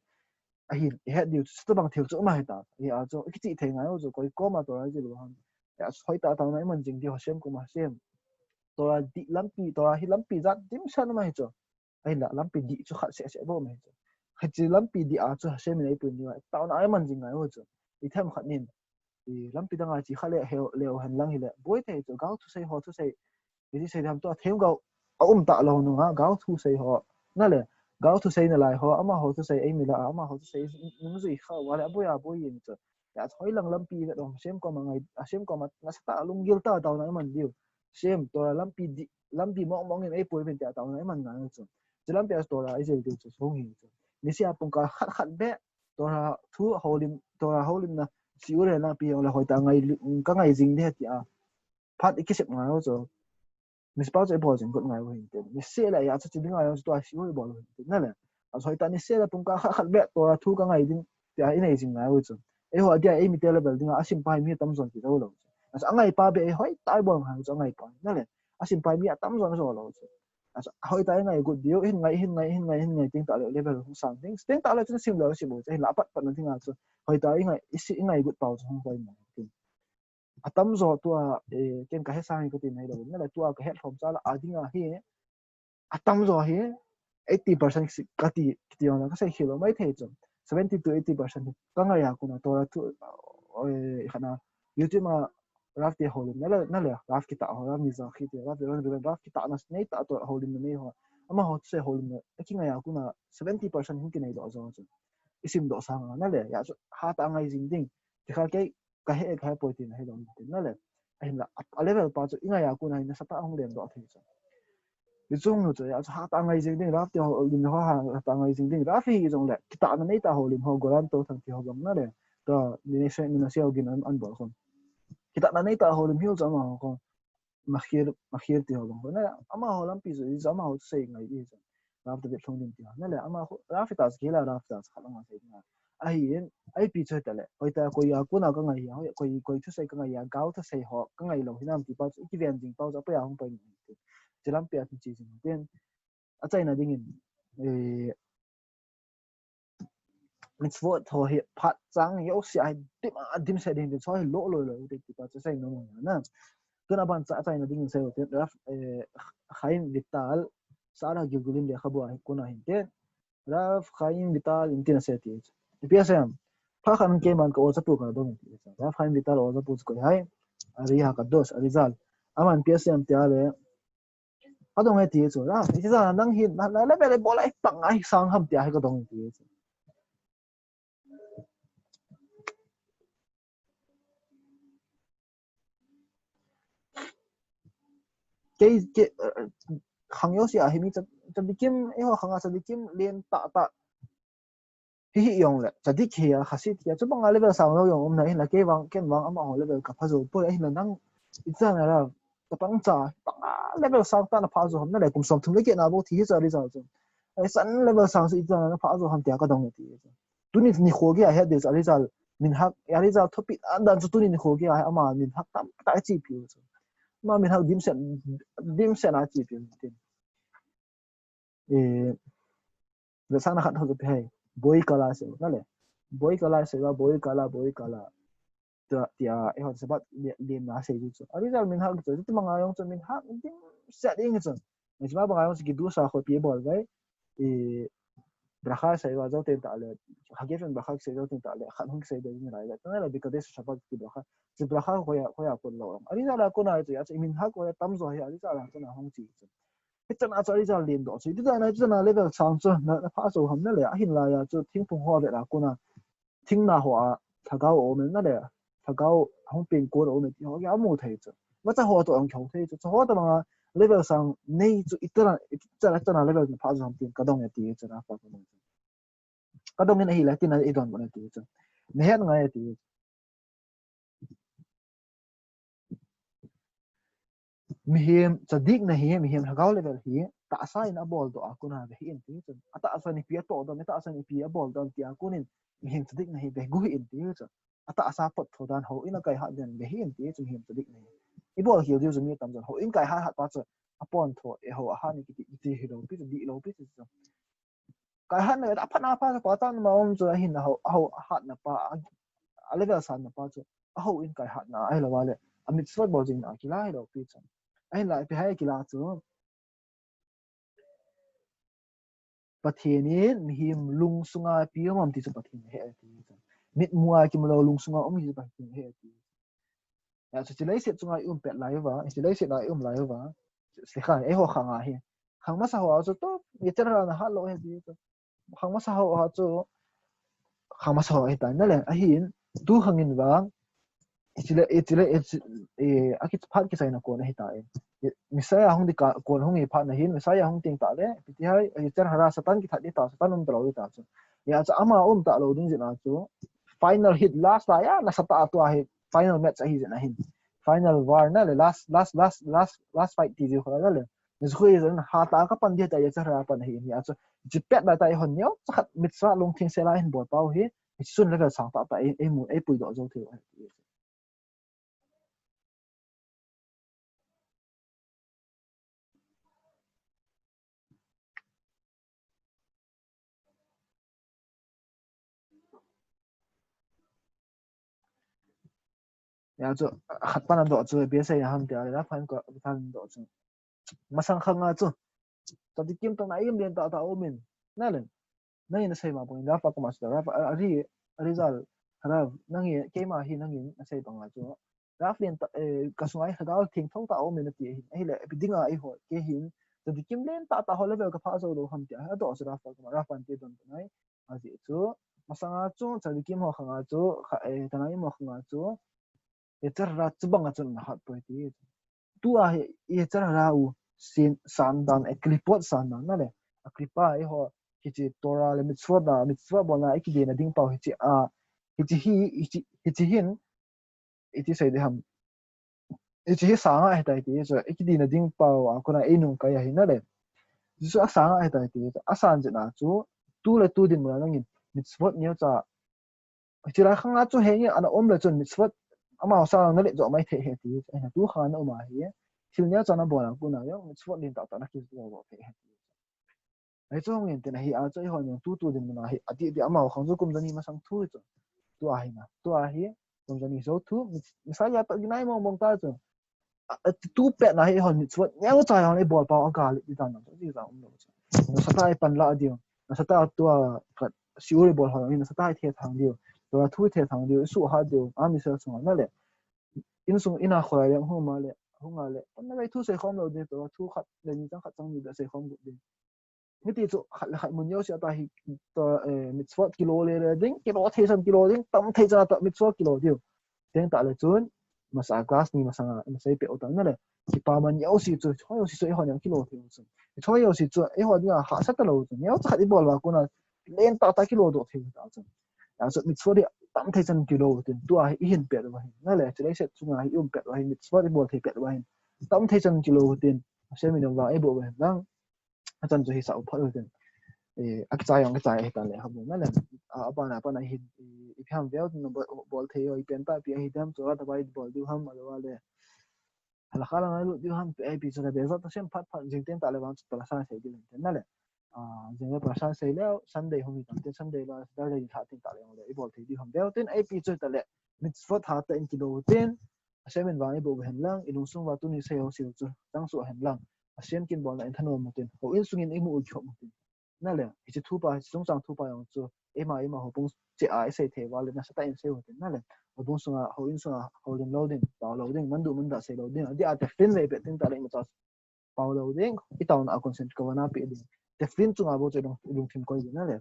Ahin, ihet diu chu, chutabang thil chu um ahi ta, hia chu, kichep thei ngai u chu, koi koma Torah jil u ham. Hia, hoitah tah a iman jing diu Hashem koma Hashem. Torah dih lampi, Torah hi lampi jat dimset um ahi chu. Ahinla lampi dih chu khat seh seh bou um ahi chu. Hiche lampi dih a chu Hashem in eipui diu ahi. Taona a iman jing ngai u chu. Ithemkhat nin, i lampi dang a che kha le heu, leu hen lang hile boi thei chu. Gal thusei ho thusei. Iti sei dam tua themgao a um talou nunga, gal thusei ho. Nale, gal thusei nalai ho, amaho thusei eimi la, amaho thusei nungjui kha uva le, aboi aboi jeng chu. Hijeh a chu hoilang lampi vet um, Hashem koma ngai, Hashem koma nasatah a lunggil tah a taona iman diu. Hashem, Torah lampi dih, lampi mong mong in eipui uvin tia taona iman ngai u chu. Hiche lampi a chu Torah ijil diu chu, hung hi chu. Niseh a pungkal khat khat beh, Torah thu houlim, Torah houlimna, shiur hen lang ipi hung le hoitah a ngai, ka ngai jing ding ahi tia phat ikisem ngai u chu. Mizpah chu ibol jing got ngai u hinte. Niseh le hijeh a chu hiche ding ngai u chu tua shiur ibol u hinte. Nale, a chu hoitah niseh le pungkal khat khat beh Torah thu ka ngai ding tia inei jing ngai u chu. Eiho adia eimite level dinga asim pa hi mi atamjon kilou lou chu. A chu angai pa beh hoitah a ibol ngai u chu angai pa. Nale, asim pa hi mi atamjon ajo lou chu. A chu hoitah a ingai got diu, hin ngai, hin ngai, hin ngai, hin ngai, ting tah le level hung sang ding. Ting tah le chu sim lou sim u chu. Hinla apat pat na dinga chu hoitah a ingai, isi, ingai got pau chu hung hoi mo. Atamjo tua, eh, ken ka hesang hi kati nahi lou. Nale tua ka het lhom cha la a dinga hi, atamjo hi eighty percent si-, kati, kiti jong la kasei khel lou maithei chu. Seventy to eighty percent hi ka ngai a kona Torah thu, eh, khatna, YouTube a Rav te houlim, nale, nale, Rav kitah ho, Rav Mizrahi te, Rav Aaron Reuben, Rav kitahna nei tah Torah houlimna nei ho. Amaho thusei houlimna, akingai a kona seventy percent hin kinei doh jo chu. Isim doh sang a, nale, hijeh a chu hatah a ngai jing ding. Tikha kei, ka he, ka he poi tina hilou tin nale. Ahinla, a, a level pa chu ingai a kona hi nasatah a hung lem doh thei chu. Hiche hung nu chu, hijeh a chu hatah a ngai jing ding, Rav te houlim ho hatah a ngai jing ding, Rav hi jong le, kitahna nei tah houlim ho, Golan Tothang ti ho jong nale. Tua, Menashe, Menashe ho gin an, an bol khun. Kitahna nei tah houlim hiu chu amaho khun. Machir, Machir ti ho jong khun. Nale, amaho lampi chu, hijeh a amaho thusei ngai ding chu. Rav David Lhungdim ti ho. Nale, amaho, Rav Fitas kila, Rav Fitas khat lang a sei ding a. Ahin, ipi chu hita le. Hoitah a koi a kona ka ngai hi, hoi, koi, koi thusei ka ngai a, gal thusei ho, ka ngai lou hinam ti pa chu, ikiven jing pau chu, apoi a hung poi ni ti. Hiche lampi a chu che jing tin. Achaina dingin, eh, mitzvot ho hi phat chang jouse a hi dim a, dimset ding tin, chu hi lo lo lo ti pa chu sei nom na. Tun aban cha, achaina dingin sei u tin, Rav, eh, Chaim Vital, Sa'ara Gilgulim lekhabu a hi kona hin tin. Rav Chaim Vital in tin asei ti. Ipi asei em? Phat khat in keiman ka oja pu kana dong ti. Rav Chaim Vital oja pu chu koi ham? Ari HaKadosh, Arizal. Aman ipi asei em tia le, ka dong e ti chu. Rav, iti jana nang hin, na, na level bol a ipang a hi sang ham tia hi ka dong e ti chu. Kei, kei, eh, khang jouse a hi mi tsa-, tzadikim, eiho khang a tzadikim len tah tah. Hi hi jong le, tzadik hi a, chassid hi a, chubang a level sang lou jong um na hin la, kei vang, ken vang amaho level ka pha jou poi, ahin la nang, iti jana la, ka pang cha, pang a level sang tah na pha jou ham nale, kum som thum le keh na bou thi hi cha ri cha chu. Ahi chan level sang chu iti jana na pha jou ham tia ka dong e ti chu. Tuni nikho geiya hi a dei chu Arizal minhag, Arizal thupi dan chu tuni nikho geiya hi ama minhag tamtah a chepi u chu. Ama minhag dimset, dimset a chepi u tin. Eh, vetsahna khat ho chu ipi ham. Boi kala sei u, nale. Boi kala sei u, boi kala, boi kala. Tia, tia, eiho Shabbat le-, lemna sei u chu. Arizal minhag chu, chu manga jong chu minhag dimset ding chu. Hiche ma banga jong chu kiddush a khopi bol uve. Eh, bracha sei uva jou teng tah le, Hagef in bracha sei jou teng tah le, khat hung sei ding lai le, tah le Bikudesh Shabbat ki bracha. Chu bracha hoiya, hoiya kon lou. Arizal a kona chu, achu minhag hoiya tamjo hi, Arizal a kona hung che chu. Hichan a chu Arizal len doh chu. Hichan a, hichan a level sang chu, na, na pha jou ham nale, ahin laiya chu, thingphung ho vet a kona. Thingna ho a, lhagao um e nale, lhagao hung peng kon um e ti ho, amu thei chu. Vacha ho toh ahung kihou thei chu. Chu ho tobang a level sang nei chu itana, itana, itana level na pha jou ham tin ka dong e ti chu na pha ka dong chu. Ka dong in ahile, tina idonbut e ti chu. Na het ngai e ti chu. Mihem tzadik na hi, mihem lhagao level hi, tahsa in abol doh a kona ve hih in ti chu. Atahsa in ipi atoh doh, atahsa in ipi abol doh ti a konin, mihem tzadik na hi ve guh hih in ti chu. Atahsa pot tho dan houin a kai hat dan ve hih in ti chu mihem tzadik na hi. Ibol khel diu chu mi tamjon houin kai hat hat pa chu apon tho, eiho ahat ni kiti, kiti hilou pi chu, dihlou pi chu. Kai hatna, aphat na pa chu, pa tan ma um chu, ahin a hou, a hou, ahatna pa, a, a level sanna pa chu, ahouin kai hatna, ahilou le, a mitzvot bol jingna, kila hilou pi chu. Ahinla ipi ham kila chu, Pathen in mihem lungsunga ipi um ham ti chu Pathen in ahe ti. Mitmua kimu lou lungsunga um hi Pathen in ahe ti. Hijeh chun hiche leiset chunga i um pet lai uva, hiche leiset a i um lai uva, sikhan eiho khang ahi. Khang masa ho a chu to, hiche ra na halou ahi ti chu. Khang masa ho a chu, khang masa ho ahitai nale, ahin, tu khang in vang, hiche le, hiche le, hiche, eh, akiphat kichaina kon ahitai. Messiah hung ding kon hung hi phat na hin, Messiah hung teng tah le, ipi ti ham, hiche ra Satan kithat ding ta, Satan um talou ding ta chu. Hijeh chun ama um talou ding jeh a chu, final hit last lai a, nasatah a tua hi, final match ahi jeh a hin. Final war nale, last, last, last, last, last fight ti jeh kho nale. Ni khu jong hatah a kapan ding tia hiche ra pan ahi, hijeh chun, hiche pet lai tah a eihon neocha khat mitzvah lungthim sel a hin bol pau hi, hiche chun level sang tah tah a, eimu, eipuidoh jou thei u ahi. Hijeh chun, khat pan adoh chu, B S A ham tia, la pan ko, pan adoh chu. Masang khang a chu. Tzadikim toh naim len tah tah um in. Nale. Nangin nasei ma bang in, Rav a koma chu, Rav, a, ari, ari jal, Rav, nangin, keima hi nangin, nasei bang a chu. Rav len tah, eh, kasunga hi Lhagao Theng thou tah um in ati ahi. Ahile, ipi dinga eiho, kei hin, tzadikim len tah tah ho level kaphah jou lou ham tia, adoh chu Rav a koma, Rav in ti don nai. Ajeh chu, masanga chu, tzadikim ho khang a chu, kha, eh, Tanaim ho khang a chu, Yetzer Hara chu bang a chun ana hat poi ti. Tua hi, Yetzer Hara u, sin, san dan, a klipot san dan, nale. A klipa, eiho, hiche Torah le mitzvot na, mitzvot bolna, ikidei na ding pau, hiche a, hiche hi, hiche, hiche hin, iti sei ding ham. Hiche hi sang ahitai ti, chu, ikidei na ding pau, a kona einung kai ahi nale. Chu a sang ahitai ti, a san jeh a chu, tu le tu dinmun a nangin, mitzvot neocha, Hiche lai khang a chu henge ana um le chun mitzvot amau sang na le jo mai thei ahi ti. Ahin tu khang a um ahi. Thil neocha nabol a kona jong mitzvot len tah tah nakibol thei ahi ti. Ahi chu hung in tin ahi a chu eihon jong tu tu dinmun a hi. Ati ti amau khang chu kum jani masang thu chu. Tu ahi na. Tu ahi. Kum jani jou thu. Messiah toh kinai mong mong ta chu. A, a, tu pet na hi eihon mitzvot neocha jong ibol pau a gal ti dan jong ti jong um lou. Nasatah a ipan la diu. Nasatah a tua khat shiur ibol ho jong nasatah a ithethang diu. Tua thu ithethang diu, isuhat diu, Am Yisrael sunga nale. Insung ina kholai le hung ma le, hung a le. Pan na le thu seikhom lou diu, tua thu khat le ni chang khat chang ni le seikhom lou diu. Hiti chu khat le khat mun jouse a ta hi, ta, eh, mitzvot kilo le le ding, kilo thei chan kilo ding, tam thei chan a ta mitzvot kilo diu. Teng tah le chun, masa class ni masanga, masei pe u ta nale. Kipaman jouse chu, choi jouse chu, eihon jong kilo thei u chun. Choi jouse chu, eihon dinga hahsa talou chun. Neocha khat ibol uva kona, len tah tah kilo doh thei u ta chun. Hijeh chun mitzvot hi tam thei chan kilo u tin, tua hi ihin pet uva hin. Nale, chuleh set chunga hi i um pet uva hin, mitzvot ibol thei pet uva hin. Tam thei chan kilo u tin, Hashem in vang eiboh uva hin lang. Achan chu hisah u phot u tin. Eh, akichai jong kichai ahi ta le, hamu na le. A, aban a, aban a hin, eh, ipi ham veu tin bol, bol thei u, ipi pen ta, ipi ahi dem, chu a ta bai bol diu ham, alou a le. Halakha lang a lut diu ham, ipi chu le, Be'ezrat Hashem phat phat, jing teng tah le vang chu parasha sei diu tin na le. A, jing le parasha sei le, Sunday hung hi tang tin, Sunday la, Saturday ni tha teng tah le jong le, ibol thei diu ham veu tin, ipi chu ta le, mitzvot hatah in kilo u tin, Hashem in vang eiboh u hen lang, i lungsung uva tuni sei ho sei chu, chang suh hen lang. Hashem kin bolna in thanom u tin, houin sungin imu u khop u tin. Na le, hiche thu pa, hiche chungchang thu pa jong chu, eima, eima houbung cheh a isei thei uva le, nasatah in sei u tin, na le. Houbung sunga, houin sunga, houlim lou ding, tao lou ding, mandu manda sei lou ding, adeh a tefillin le ibeh teng tah le imacha pao lou ding, i taona a consent kawana pe ding. Tefillin chunga bou chu i lung, i lungthim koi ding na le.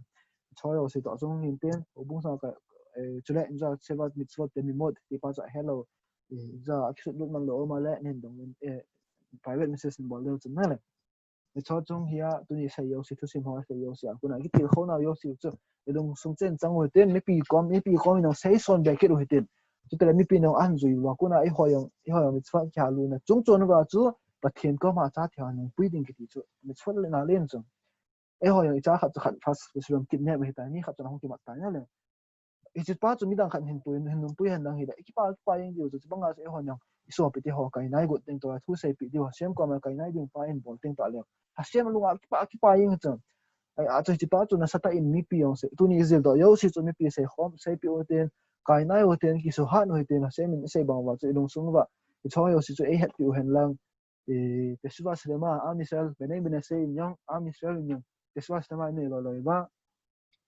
Choi jouse toh chung hin tin, houbung sunga ka, eh, chule inja shevat mitzvot temimot, ti pa chu ahelou, eh, inja akisut lut man lou um a le, nin dong in, eh, private message in bol ding chun na le. I choi chung hi a, tuni sei jouse, thusim ho sei jouse a, kona kitilkhou nau jouse chu, i lungsung chen chang u hitin, mipi kom, mipi kom in jong sei son be kit u hitin. Chutile mipi in jong ahin jui uva, kona eiho jong, eiho jong mitzvah kiha luna chung chon uva chu, Pathen koma cha thei a nungpui ding kiti chu, mitzvot le na len chu. Eiho jong icha khat chu khat first Jerusalem kidnap ahitai, ni khat chun ahung kimat tai na le. Hiche pa chu midang khat hin pui, hin nungpui hen lang hile. Kipa, kipa jeng diu chu, chubang a chu eiho jong, i sopi te ho kainai got teng toh, thu seipeh diu, Hashem koma kainai ding pa in bol teng tah le. Hashem lunga kipa, kipa jeng chu. Ai, a chu hiche pa chu nasatah in mipi jong sei, tuni i jil doh jouse chu mipi seikhom, seipeh u hitin, kainai u hitin, kisuhat u hitin, Hashem in isei bang uva chu i lungsung uva, i choi jouse chu eihetpi u hen lang, Eh, Teshuva Shlema, Am Yisrael, B'nai Menashe in jong, Am Yisrael in jong, Teshuva Shlema inei loi loi uva.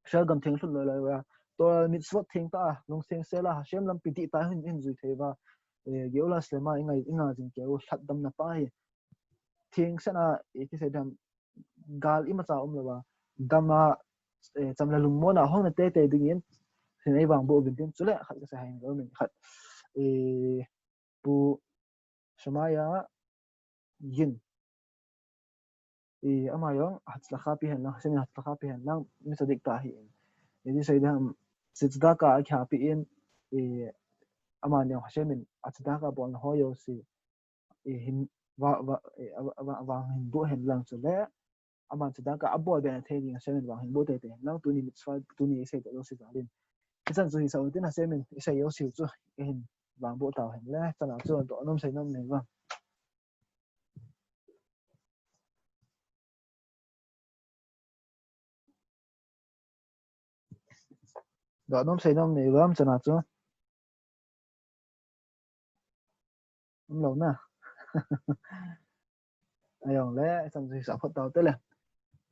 Israel gam theng lhun loi loi uva. Torah mitzvot theng tah a, lungtheng sel a, Hashem lampi dihtah a hin, hin jui thei uva. Eh, Geula Shlema ingai, inga jing keu, lhatdamna pa hi. Theng sel a, eh, kisei dem, gal imacha umlouva. Gam a, eh, cham le lungmon a hung na teitei dingin, hin eivangboh uvin tin, chule khat kasei hih in, khat. Eh, Pu Shemaiah Yin. Eh, ama jong, Hatzlacha pe hen lang, Hashem in Hatzlacha pe hen lang, mi tzadik tah ahi in. Eh, kisei dem, tzedakah akihapeh in, eh, amani jong Hashem in, a tzedakah bolna ho jouse, eh, hin, va, va, eh, va, va, vang hin boh hen lang chule, aman tzedakah abol be na thei ding Hashem in vang hin boh teitei hen lang, tuni mitzvah, tuni isei toh jouse jal in. Hichan chu hisah u tin Hashem in isei jouse chu, eh, hin vangboh tau hen le, chana chu dohnom seinom nei uvam. Dohnom seinom nei uvam chana chu. Umlou na. Ajongle, hichan chu hisah phot tau te le.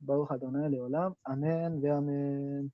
Bou khat dong na leo lam. Amen, ve amen.